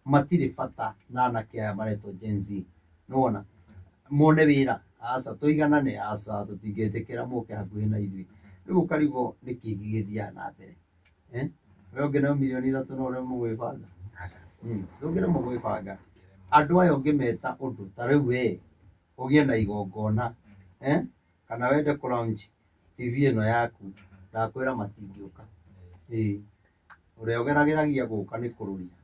matirĩ bata na anake aya maretwo Gen Z. Nĩwona? Mone wĩra, aca, tũiganane, aca, tũtingĩtĩkĩra mũke hakuhĩ na ithuĩ. Rĩu ũkarigwo nĩkĩ gĩgĩthiaga na mbere. Eh? We ũngĩneo 3 mirioni no ũremwo gwĩbanga? Ndũngĩremwo gwĩbanga. Andũ aya ũngĩmeta ũndũ ta rĩu we ũgĩe na igongona, eh? Kana wende kũ launch TV ĩno yaku, ndakwĩra matingĩũka. Ĩĩ, ũrĩa ũgeragĩragia gũka nĩ kũrũria.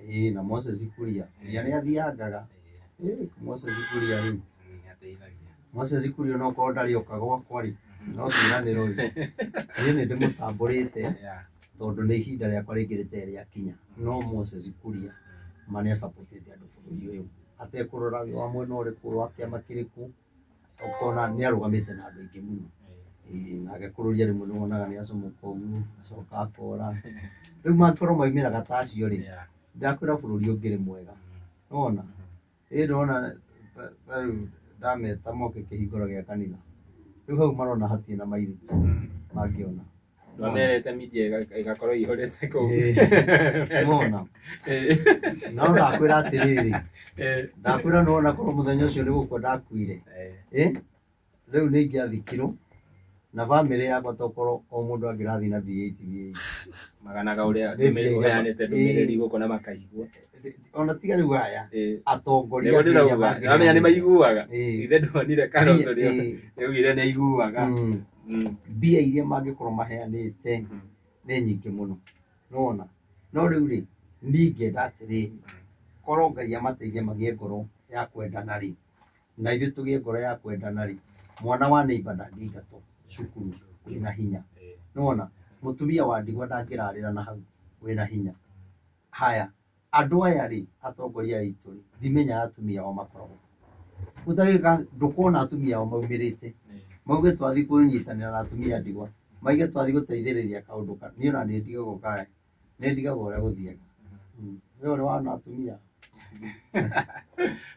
Ĩĩ, na Moses Kuria, Kuria nĩ athiangaga. Ĩĩ, Moses Kuria rĩu, Moses Kuria no korwo ndarĩ oka gwakwa rĩ, no ciĩranĩro rĩ, niĩ nĩ ndĩmũtambũrĩte, tondũ nĩ ihinda rĩakwa rĩngĩ rĩtarĩ rĩakinya. No Moses Kuria ma nĩ acapotete andũ bũrũri ũyũ atekũrora wĩ wa mwena ũrĩkũ, wa kĩama kĩrĩkũ, ũkona nĩ arũgamĩte na andũ aingĩ mũno. Ĩĩ, nake kũrũria rĩmwe nĩ wonaga nĩ acomoka ũguo, acoka akora. Rĩu mangĩkorwo maumĩraga ta acio rĩ, ndakwĩra bũrũri ũngĩrĩ mwega. Nĩwona? Ĩĩ, ndona ta rĩu ndameta moke kĩhingũro gĩa kanitha, rĩu hau marona hatirĩ na mileage mangĩona. Ndwamerete media ĩgakorwo ĩihũrĩte kũu. Nĩwona? No ndakwĩra atĩrĩrĩ, ndakwĩra nĩwona korwo mũthenya ũcio nĩ gũkua ndakuire, ĩ rĩu nĩ ingĩathikirwo na bamĩrĩ yakwa, tokorwo o mũndũ angĩrathiĩ na V8 V8. Maganaga ũrĩa Nĩ mbia ũheanĩte ndũmĩrĩri gũkũ na makaigua. Ona tiga rĩu aya atongoria Nĩguo mbia iria ndĩrauga, nĩwamenya nĩ maiguaga. Ĩĩ. Ithe ndonire Kalonzo Ĩĩ. nĩaugire nĩ aiguaga. Mbia iria mangĩkorwo maheanĩte nĩ nyingĩ mũno. Nĩwona? No rĩu rĩ, niĩ ingĩenda atĩrĩrĩ, korwo Ngai amateithie magĩe ngoro ya kwendana rĩ, na ithuĩ tũgĩe ngoro ya kwendana rĩ, mwana wa neighbor ndangĩingatwo cukuru wĩna hinya. Nĩwona? Mũtumia wa ndigwa ndangĩrarĩra na hau wĩna hinya. Haya, andũ aya rĩ, atongoria aitũ rĩ, ndimenyaga atumia ao makoragwo ũtagĩka, ndũkona atumia ao maumĩrĩte mauge twathiĩ kũnyitanĩra na atumia a ndigwa, maige twathiĩ gũteithĩrĩria kaũndũ ka niĩ ona nĩ ndigagwo kae, nĩ ndigagwo ũrĩa gũthiaga. We ũrĩ wana atumia?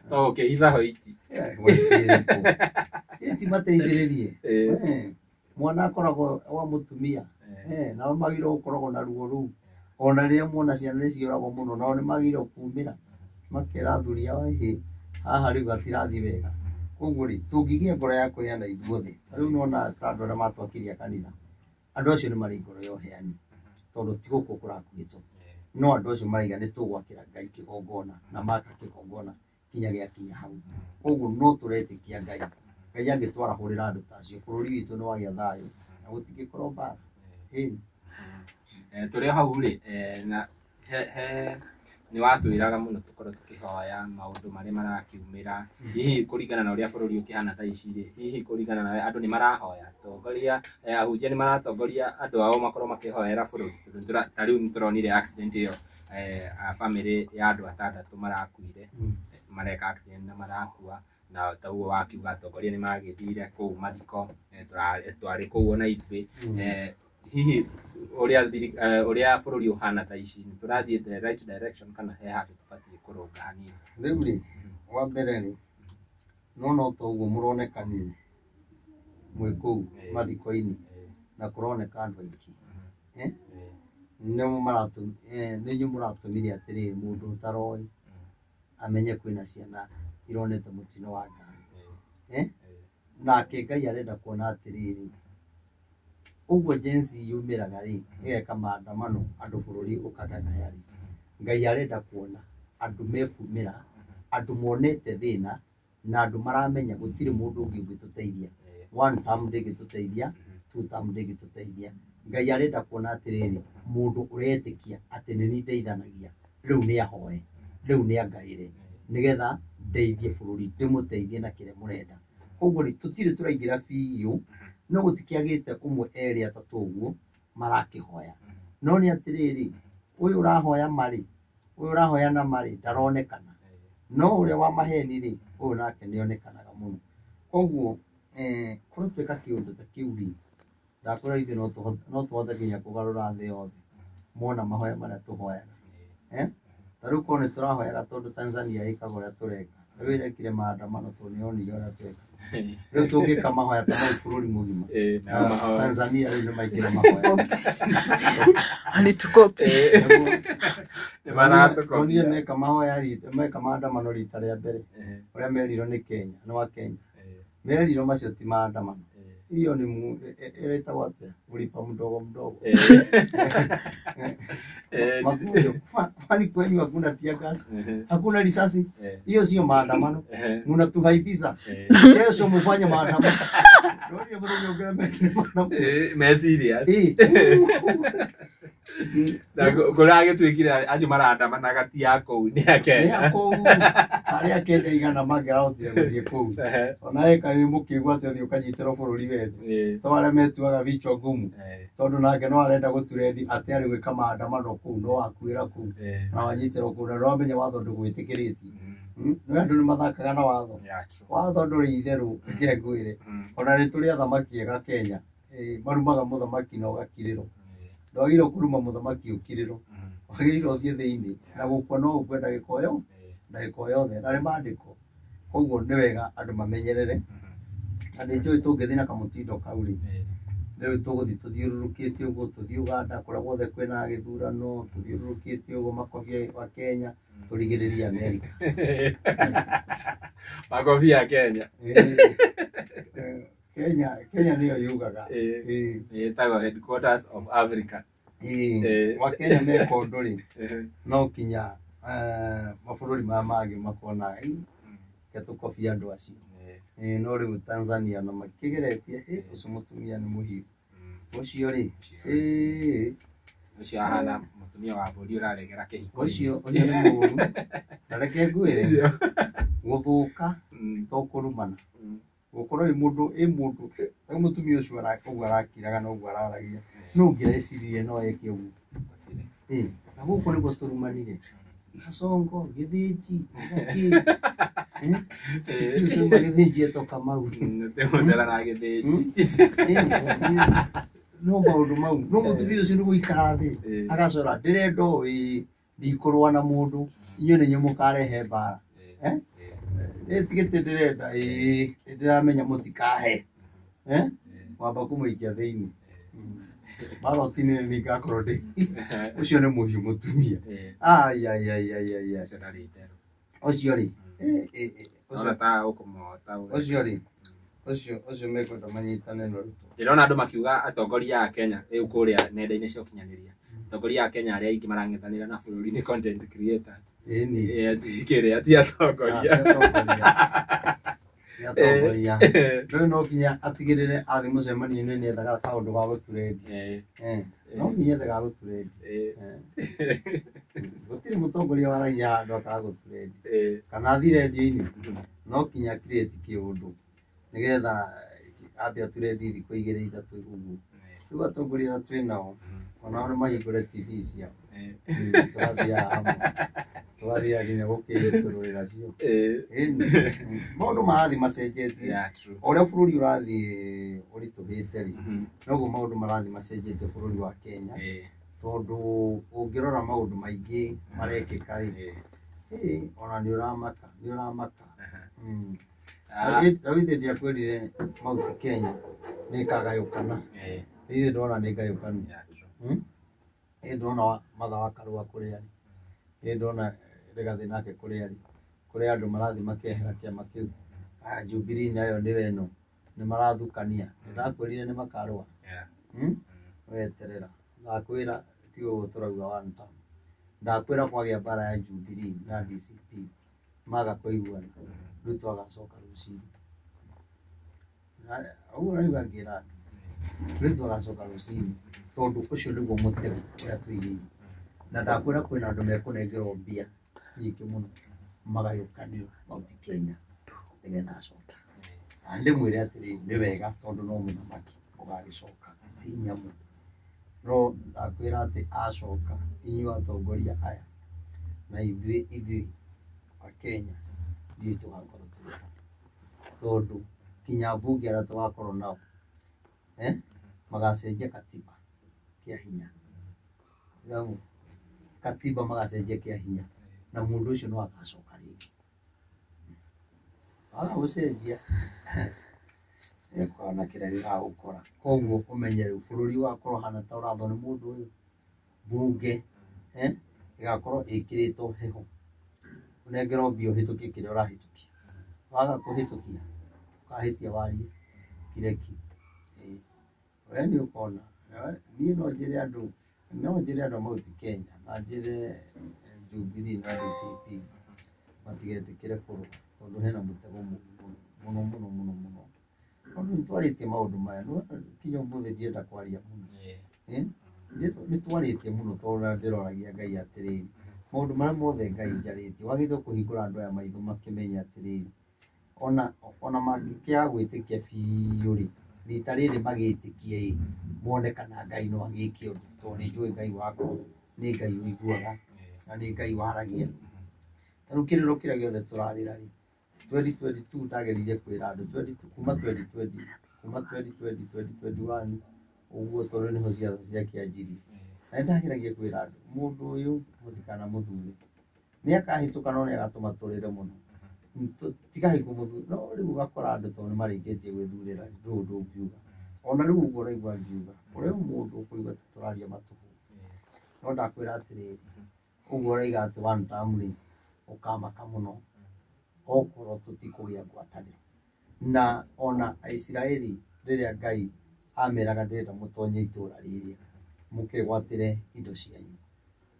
To gũkĩhitha hoiti. Ĩ ti mateithĩrĩrie. Mwana akoragwo wa mũtumia. Nao magĩrĩirwo gũkoragwo na ruo rũu, ona rĩrĩa muona ciana nĩ cioragwo mũno, nao nĩ magĩrĩirwo kumĩra makera athuri ao, ĩhĩ, haha rĩu hatirathiĩ wega. Koguo rĩ, tũngĩgĩa ngoro ya kũheana ithuothe, ta rĩu nĩwona ta andũ arĩa matwakiria kanitha, andũ acio nĩ marĩ ngoro ya ũheani, tondũ ti gũkũ kũrakuĩtwo, no andũ acio maraiga nĩ tũgwakĩra Ngai kĩgongona, na maka kĩgongona kinya gĩakinya hau. Koguo no tũretĩkia Ngai, Ngai angĩtwarahũrĩra andũ ta acio, bũrũri witũ nĩ wagĩa thayũ na gũtingĩkorwo mbara. Ĩni. Tũrĩ o hau rĩ, na he Nĩ watwĩraga mũno tũkorwo tũkĩhoya maũndũ marĩa marakiumĩra, hihi kũringana na ũrĩa bũrũri ũkĩhana thaa ici rĩ, hihi kũringana na andũ nĩ marahoya, atongoria, ahunjia nĩ maratongoria andũ ao makorwo makĩhoera bũrũri, tondũ ta rĩu nĩ tũronire accident ĩyo, a bamĩrĩ ya andũ atandatũ marakuire, mareka accident na marakua, na ta ũguo wakiuga atongoria nĩ magĩthire kũu mathiko, twarĩ kũu ona ithuĩ. Hihi ũrĩa bũrũri ũhana thaa ici nĩ tũrathiĩ the right direction kana he handũ tũbatiĩ kũrũnga hanini? Rĩu rĩ, wa mbere rĩ, no ta ũguo mũronekanire mwĩ kũu mathiko-inĩ na kũroneka andũ aingĩ, nĩ inyuĩ mũratũmire atĩrĩrĩ mũndũ ũtaroĩ amenye kwĩna ciana ironete mũtino wa ngari. Nake Ngai arenda kuona atĩrĩrĩ, ũguo Gen Z yumĩraga rĩ, ĩgeka maandamano andũ bũrũri ũkagagaya rĩ, Ngai arenda kuona andũ mekumĩra, andũ monete thĩna na andũ maramenya gũtirĩ mũndũ ũngĩ ũngĩtũteithia. One term ndĩngĩtũteithia, two term ndĩngĩtũteithia. Ngai arenda kuona atĩrĩrĩ, mũndũ ũretĩkia atĩ nĩ niĩ ndeithanagia, rĩu nĩ ahoe, rĩu nĩ angaĩre, nĩgetha ndeithie bũrũri, ndĩmũteithie na kĩrĩa mũrenda. Koguo rĩ, tũtirĩ tũraingĩra biũ, no gũtikĩagĩte ũmwe erĩ atatũ ũguo marakĩhoya. No nĩ atĩrĩrĩ, ũyũ ũrahoya marĩ, ũyũ ũrahoya na marĩ ndaronekana, no ũrĩa wa maheni rĩ, ũyũ nake nĩonekanaga mũno. Koguo korwo tweka kĩũndũ ta kĩu rĩ, ndakwĩra ithuĩ no tũhote nginya kũgarũra thĩ yothe mona mahoya marĩa tũhoyaga. Ta rĩu korwo nĩ tũrahoyaga tondũ Tanzania ĩkaga ũrĩa tũreka, rĩu ĩrekire maandamano tondũ nĩyonire ũrĩa tweka. Rĩu tũngĩka mahoya ta mau bũrũri mũgima, Tanzania rĩu nĩmaingĩra mahoya. Nĩmonire meka mahoya rita, meka maandamano rita rĩa mbere, ũrĩa merirwo nĩ Kenya, nĩ wa Kenya. Merirwo macio ti maandamano. Hiyo ni ĩtagwo atĩa? Mlipa mdogo mdogo. Kwani kwenyu hakuna tear gas? Hakuna risasi? Hiyo sio maandamano. Mnatuhaibisha. Kesho mfanye maandamano. Ndio ndio ndio maandamano. Me serious. Na kũragĩtuĩkire acio marandamanaga ti a kũu, nĩ a Kenya. Nĩ a kũu. Arĩa Kenya igana mangĩrahotire gũthiĩ kũu. Ona eka wĩ mũkĩgu atĩ ũthiĩ ũkanyitĩrwo bũrũri wene. To arĩa metuaga vichwa ngumu. Tondũ nake no arenda gũturendi atĩ arĩ gwĩka maandamano kũu, no akuĩra kũu. Na wanyitĩrwo kũu na ndũramenya watho ndũgwĩtĩkĩrĩtie. Nĩ andũ nĩ mathakaga na watho. Watho ndũrĩ itherũ, reke ngwĩre. Ona nĩ tũrĩ athamaki ega Kenya. Marumaga mũthamaki na ũgakirĩrwo. Ndwagĩrĩirwo kũruma mũthamaki ũkirĩrwo. Wagĩrĩirwo ũthiĩ thĩinĩ na gũkua no ũkue ndagĩka o yothe, ndagĩka o yothe, na nĩ maandĩko. Koguo nĩ wega andũ mamenyerere. Na nĩ njũĩ tũngĩthiĩ na kamũtindo kau rĩ, rĩu tũgũthiĩ tũthiũrũrũkĩte ũguo, tũthiĩ Uganda kũrĩa guothe kwĩna gĩthurano, tũthiũrũrũkĩte ũguo makobia wa Kenya, tũrigĩrĩrie Amerika. Makobia Kenya. Kenya, Kenya nĩyo yugaga. Ĩtagwo headquarters of Africa. Wa Kenya meka ũndũ rĩ, no kinya mabũrũri maya mangĩ makona reke tũkobie andũ acio. No rĩu Tanzania na makĩgeretie, ũcio mũtumia nĩ mũhiũ. Ũcio rĩ, Ũcio ahana mũtumia wa mbũri ũraregera kĩhiko. Ũcio nĩ mũũru. Na reke ngwĩre, gũthũka to kũrumana. Gũkorwo ĩ mũndũ, ĩ mũndũ, ta mũtumia ũcio ũguo arakiraga na ũguo araragia, no ũngĩreciririe no eke ũguo. Na gũkũ nĩguo tũrumanire. Kasongo, Gĩthĩnji, gakĩ. Tuma Gĩthĩnji etwo Kamau. Tũmũcera na Gĩthĩnji. No maũndũ mau. No mũtumia ũcio nĩ gũikara thĩ. Agacora, ndĩrenda ũũ, ndikũrũa na mũndũ, inyuĩ nĩ inyuĩ mũkarehe mbara. Tigĩte ndĩrenda, ndĩramenya mũtikahe. Wamba kũmũikia thĩinĩ. Baroti-inĩ nĩ ngakorwo ndĩ. Ũcio nĩ mũhiũ mũtumia. Ai, ai, ai, ai, ai, ai. Ũcio rĩ. Ũcio rĩ. Ũcio mekwenda manyitane na Ruto. Ndĩrona andũ makiuga atongoria a Kenya rĩu kũrĩa nenda-inĩ cia ũkinyanĩria. Atongoria a Kenya arĩa aingĩ marang'ethanĩra na bũrũri nĩ content creators. Kĩrĩa ti atongoria. Ti atongoria. Rĩu no nginya atigĩrĩre athiĩ mũcemanio-inĩ nĩ ethaga kaũndũ ga gũturendi. No nginya ethaga gũturendi. Gũtirĩ mũtongoria Mũtongoria waragia handũ akaga gũtũrendi kana athiĩ rendio-inĩ no kinya create kĩũndũ nĩgetha ambe atũrendi thikũ igĩrĩ ithatũ ũguo. Rĩu atongoria arĩa twĩ nao onao nĩ mahingũre TV ciao, tũgathiaga hamwe, tũgathiaga nginya gũkĩitũrũrĩra cio. Ĩni. Maũndũ marathiĩ macenjetie. Yeah, true. O ũrĩa bũrũri ũrathiĩ ũritũhĩte rĩ, noguo maũndũ marathiĩ macenjetie bũrũri wa Kenya, tondũ ũngĩrora maũndũ maingĩ marekĩka rĩ, ona nĩ ũramaka, nĩ ũramaka. David ndiakwĩrire Mount Kenya nĩ ĩkagayũkana. Ithe ndona nĩ ngayũkanu. Yeah, true. Ĩ ndona Martha wa Karua kũrĩa arĩ, ĩ ndona Rigathĩ nake kũrĩa arĩ, kũrĩa andũ marathiĩ makehera kĩama kĩu. Aya Jubilee nayo nĩyo ĩno, nĩ marathukania. Nĩndakwĩrire nĩ makarũa. Yeah. Weterera. Ndakwĩra ti ũguo tũrauga one term. Ndakwĩra kwagĩa mbara ya Jubilee na DCP maga kũiguana, Ruto agacoka rũcinĩ. Ũguo ũraigua ngĩra andũ, Ruto agacoka rũcinĩ tondũ ũcio nĩguo mũtego ũrĩa tũigĩire. Na ndakwĩra kwĩna andũ mekũnengerwo mbia nyingĩ mũno magayũkanie Mount Kenya nĩgetha acoke. Na ndĩmwĩre atĩrĩrĩ, nĩ wega tondũ no mũthamaki ũgagĩcoka ti nyamũ. No ndakwĩra atĩ acoka inyuĩ atongoria aya na ithuĩ a Kenya ithuĩ tũgakorwo tũrĩ ho. Tondũ kinya mbunge arĩa tũgakorwo nao magacenjia katiba kĩa hinya. Katiba magacenjia kĩa hinya na mũndũ ũcio no agacoka rĩngĩ. Waga gũcenjia nĩũkona kĩrĩa gĩgagũkora. Koguo ũmenye rĩu bũrũri ũgakorwo ũhana ta ũrathwo nĩ mũndũ ũyũ. Mbunge ĩgakorwo ĩkĩrĩtwo heho, ũnengerwo mbia ũhĩtũkie kĩrĩa ũrahĩtũkia. Waga kũhĩtũkia ũkahĩtia warie kire ki. We nĩ ũkona. Niĩ no njĩre andũ, no njĩre andũ a Mount Kenya na njĩre Jubilee na DCP matigetĩkĩre kũrũa tondũ hena mũtego mũru mũno mũno mũno mũno. Tondũ nĩ twarĩtie maũndũ maya, kinya ũmũthĩ ndienda kwaria mũno. Nĩ twarĩtie mũno tondũ ndĩroragia Ngai atĩrĩrĩ, maũndũ marĩa mothe Ngai njarĩtie, wagĩrĩirwo kũhingũra andũ aya maitho makĩmenye atĩrĩrĩ, ona mangĩkĩaga gwĩtĩkia biũ rĩ, rita rĩrĩ magĩtĩkie ĩ, mone kana Ngai no agĩke ũndũ, tondũ nĩ njũĩ Ngai wakwa nĩ Ngai ũiguaga na nĩ Ngai waragia. Ta rĩu kĩrĩro kĩrĩa gĩothe tũrarĩra rĩ, 2022 ndageririe kwĩra andũ, kuma 2020, kuma 2020, 2021 ũguo tondũ nĩho ciaca ciakĩanjirie. Na nĩndageragia kwĩra andũ, mũndũ ũyũ mũtikanamũthure, nĩ akahĩtũka no nĩ agatũma tũrĩre mũno. Tigai kũmũthura. No rĩu ũgakora andũ tondũ nĩ marĩkĩtie gwĩthurĩra ndũrĩ ũndũ ũngiuga. Ona rĩu ũguo ũraigua ngiuga, kũrĩ mũndũ ũkũigua ta tũraria matũhũ. No ndakwĩra atĩrĩrĩ, ũguo ũraiga atĩ one term rĩ, ũkamaka mũno okorwo tũtikũgĩa ngwatanĩro. Na ona Aisiraeli rĩrĩa Ngai ameraga ndĩrenda mũtonye itũra rĩrĩa mũkegwatĩre indo cianyu,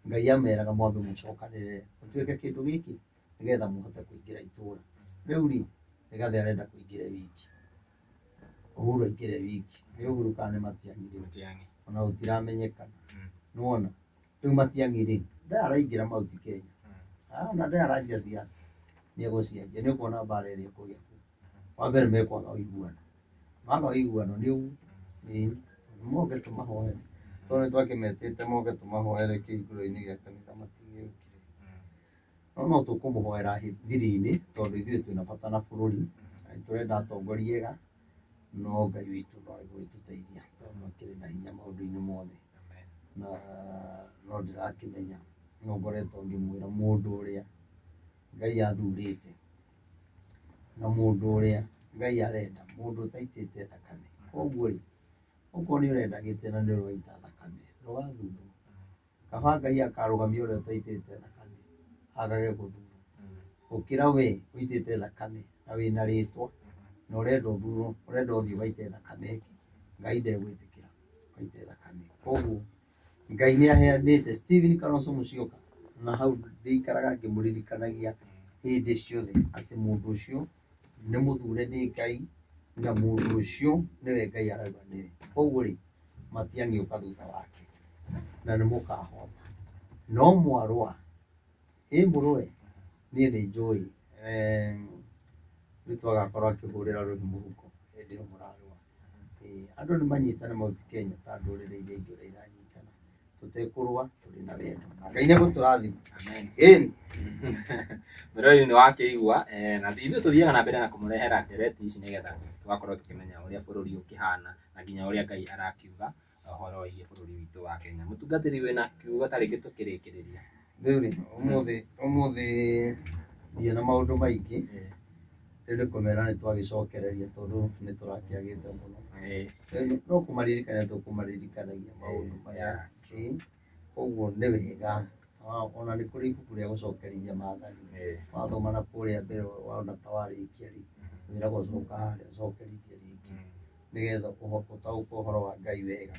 Ngai ameraga mwambe mũcokanĩrĩre mũtuĩke kĩndũ gĩkĩ nĩgetha mũhote kũingĩra itũra. Rĩu rĩ, Rigathĩ arenda kũingĩra wiki, Uhuru aingĩre wiki, nĩ Uhuru kana nĩ Matiang'i rĩu? Ona gũtiramenyekana. Nĩwona? Rĩu Matiang'i rĩ, ndaraingĩra Mount Kenya. Ona ndaranjia siasa, nĩ egũcianjia, nĩ ũkuona mbara ĩrĩa ĩkũgĩa kũu. Wa mbere mekwaga ũiguano, maga ũiguano nĩ ũguo, moke tũmahoere, tondũ nĩ twakĩmetĩte moke tũmahoere kĩhingũro-inĩ gĩa kanitha matigĩũkire. No tũkũmũhoera thiri-inĩ tondũ ithuĩ twĩna bata na bũrũri, na nĩ tũrenda atongoria ega, no Ngai witũ no egũgĩtũteithia tondũ akĩrĩ na hinya maũndũ-inĩ mothe. Na no ndĩrakĩmenya, no ngoretwo ngĩmwĩra mũndũ ũrĩa Ngai athurĩte na mũndũ ũrĩa Ngai arenda, mũndũ ũtaitĩte thakame. Koguo rĩ, okorwo nĩ ũrenda gĩtĩ na nĩ ũraita thakame, ndũgathurwo. Kaba Ngai akarũgamia ũrĩa ũtaitĩte thakame, agage gũthurwo, gũkĩra we ũitĩte thakame na wĩna rĩtwa na ũrenda ũthurwo, ũrenda ũthiĩ ũgaite thakame ĩngĩ, Ngai ndegwĩtĩkĩra ũgaite thakame. Koguo Ngai nĩ aheanĩte Stephen Kalonzo Musyoka, na hau ndĩikaraga ngĩmũririkanagia hĩndĩ ciothe atĩ mũndũ ũcio nĩ mũthure nĩ Ngai na mũndũ ũcio nĩwe Ngai arauga nĩwe. Koguo rĩ, Matiang'i ũka thutha wake na nĩ mũkahota. No mwarũa Ĩ mũrũe niĩ nĩ njũĩ Ruto agakorwo akĩhũrĩra rũhĩ mũhuko hĩndĩ ĩyo mũrarũa. Andũ nĩ manyitane Mount Kenya ta ndũrĩrĩ iria ingĩ ũrĩa iranyitana, tũtekũrũa, tũrĩ na wendo na Ngai nĩ egũtũrathima. Amen. Ĩni. Mwĩroreri nĩ wakĩigua, na ithuĩ tũthiaga na mbere na kũmũrehera ndereti ici nĩgetha tũgakorwo tũkĩmenya ũrĩa bũrũri ũkĩhana na nginya ũrĩa Ngai arakiuga ũhoro wĩgiĩ bũrũri witũ wa Kenya. Mũtungatĩri wĩna kiugo ta rĩngĩ tũkĩrĩkĩrĩria. Rĩu rĩ, ũmũthĩ ndirĩ na maũndũ maingĩ, rĩu nĩ kũmera nĩ twagĩcokereria tondũ nĩ tũrakĩagĩte mũno. Rĩu no kũmaririkania tũkũmaririkanagia maũndũ maya. Ĩĩ. Koguo nĩ wega ona nĩ kũrĩ ibuku rĩa gũcokerithia maathani. Wathoma na kũrĩa mbere wona ta warĩkia rĩ, wĩragwo coka harĩa ũcokerithie rĩngĩ nĩgetha ũtaũkwo ũhoro wa Ngai wega.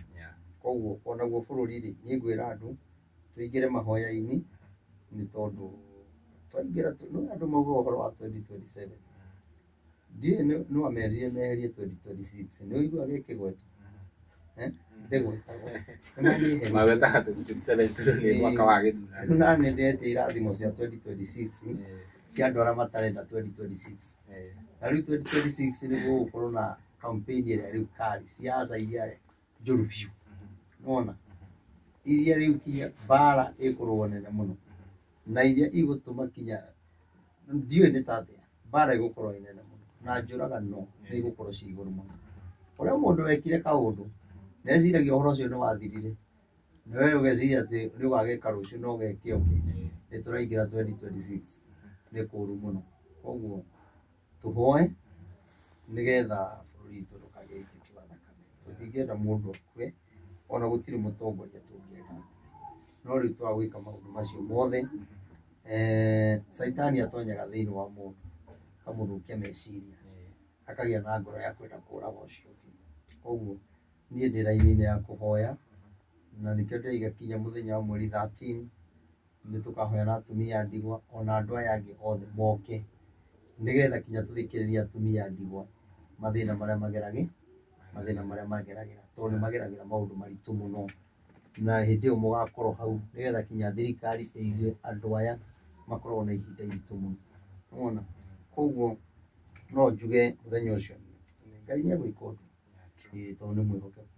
Koguo onaguo bũrũri rĩ, niĩ ngwĩra andũ tũingĩre mahoya-inĩ nĩ tondũ twaingĩra no andũ maugaga ũhoro wa 2027. Ndiũĩ no amerire meherie 2026, nĩ ũiguaga ĩkĩgwetwo? Ndĩgwetagwo. Nĩ mamĩeherie. Magwetaga 2027 tondũ nĩ mwaka wa gĩthurano. Rĩu nani ndĩretia irathimo cia 2026 cia andũ arĩa matarenda 2026. Na rĩu 2026 nĩguo gũgũkorwo na campaign ĩrĩa rĩu kali, siasa iria njũru biũ. Nĩwona? Iria rĩu kinya mbara ĩkũrũo nene mũno na iria igũtũma kinya ndiũĩ nĩ ta atĩa, mbara ĩgũkorwo ĩ nene mũno na njũragano nĩ igũkorwo ciĩ igũrũ mũno. Ũrĩa mũndũ wekire kaũndũ nĩeciragia ũhoro ũcio nĩ wathirire, na we ũgeciria atĩ nĩ ũgagĩka rũciũ na ũgeke ũngĩ. Nĩ tũraingĩra 2026, nĩ kũũru mũno. Koguo tũhoe nĩgetha bũrũri witũ ndũkagĩe ũitĩki wa thakame. Tũtingĩenda mũndũ akue, ona gũtirĩ mũtongoria tũngĩenda akue. No rĩu twaga gwĩka maũndũ macio mothe, caitani atonyaga thĩinĩ wa mũndũ akamũthũkia meciria, akagĩa na ngoro ya kwenda kũraga ũcio ũngĩ. Koguo niĩ ndĩ raini-inĩ ya kũhoya na nĩkĩo ndĩraiga kinya mũthenya wa mweri 13 nĩ tũkahoya na atumia a ndigwa ona andũ aya angĩ othe moke nĩgetha kinya tũthikĩrĩrie atumia a ndigwa mathĩna marĩa mageragĩ mathĩna marĩa mageragĩra tondũ nĩ mageragĩra maũndũ maritũ mũno, na hĩndĩ ĩyo mũgakorwo hau nĩgetha kinya thirikari ĩigue andũ aya makoragwo na ihinda iritũ mũno. Nĩwona? Koguo no njuge mũthenya ũcio Ngai nĩ egwĩka ũndũ, tondũ nĩ mwĩhokeku.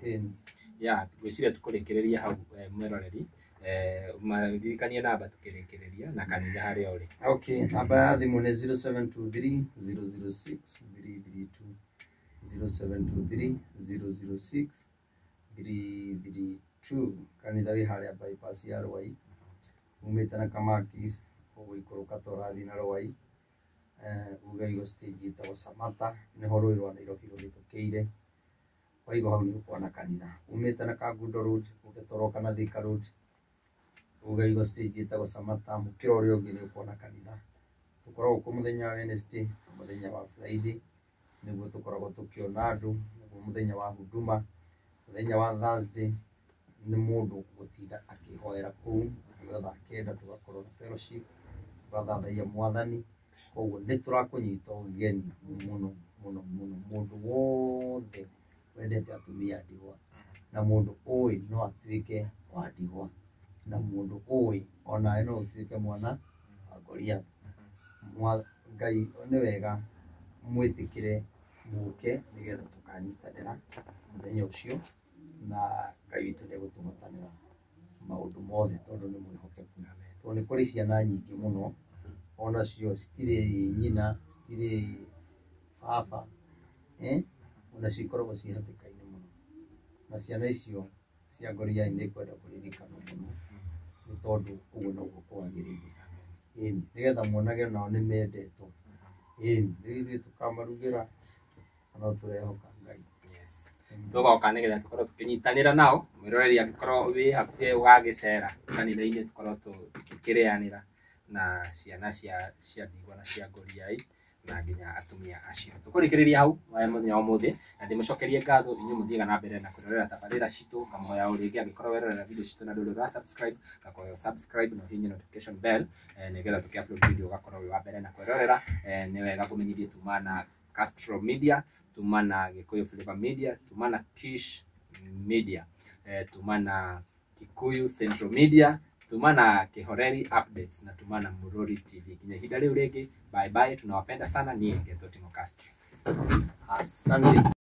Ĩni. Ya, ngwĩciria tũkũrĩkĩrĩria hau, mwĩroreri, maririkanie namba tũkĩrĩkĩrĩria na kanitha harĩa ũrĩ. Okay, namba ya thimũ nĩ 0723 006 332, 0723 006 332. Kanitha wĩ harĩa bypass ya Rwai, umĩte na Kamakis ũgũikũrũka ta ũrathiĩ na Rwai, uge igo stage ĩtagwo Samata, nĩho rũĩ rwa Nairobi rũhĩtũkĩire. Waigua hau nĩ ũkuona kanitha. Umĩte na Kangundo Road ũgĩtoroka na Thika Road, uge igo stage ĩtagwo Samata, mũkĩra ũrĩa ũngĩ nĩ ũkuona kanitha. Tũkoragwo kuo mũthenya wa Wednesday na mũthenya wa Friday, nĩguo tũkoragwo tũkĩona andũ, nĩguo mũthenya wa huduma. Mũthenya wa Thursday nĩ mũndũ gũtinda akĩhoera kũu nĩgetha thaa 9 tũgakorwo na fellowship, tũgathathaiya mwathani. Koguo nĩ tũrakũnyita ũgeni mũno mũno mũno, mũndũ wothe wendete atumia a ndigwa na mũndũ ũĩ no atuĩke wa ndigwa na mũndũ ũĩ onawe no ũtuĩke mwana wa Goliath. Ngai nĩ wega mwĩtĩkĩre mũke nĩgetha tũkanyitanĩra mũthenya ũcio na Ngai witũ nĩ egũtũhotanĩra maũndũ mothe tondũ nĩ mwĩhokeku. Tondũ nĩ kũrĩ ciana nyingĩ mũno onacio citirĩ nyina, citirĩ baba, onacio ikoragwo ciĩ hatĩka-inĩ mũno. Na ciana icio cia Goliath nĩ ikwenda kũririkanwo mũno nĩ tondũ ũguo noguo kwagĩrĩire. Ĩni, nĩgetha monage nao nĩ mendetwo. Ĩni, rĩu ithuĩ tũkamarugĩra no tũrehoka Ngai. Tũgoka nĩgetha tũkorwo tũkĩnyitanĩra nao, mwĩroreri angĩkorwo wĩ hakuhĩ ũgagĩcera kanitha-inĩ tũkorwo tũkĩrĩanĩra na ciana cia ndigwa na cia Goliath na nginya atumia acio. Tũkũrĩkĩrĩria hau mũthenya wa ũmũthĩ na ndĩmũcokerie ngatho inyuĩ mũthiaga na mbere na kwĩrorera tabarĩra citũ, ngamũhoya o rĩngĩ angĩkorwo werorera video citũ na ndũrĩ ũra subscribe, ngakũhoya subscribe na ũhihinye notification bell, nĩgetha tũkĩ upload video ũgakorwo wĩ wa mbere na kwĩrorera. Nĩ wega kũmenyithie tuma na Castro Media, tuma na Gikuyu Flavor Media, tuma na Kish Media, tuma na Kikuyu Central Media, Tuma na Kihoreri Updates na tuma na Murori TV. Kinya ihinda rĩu rĩngĩ, bye bye, tunawapenda sana. Niĩ ngetwo Timo Castro. Asante.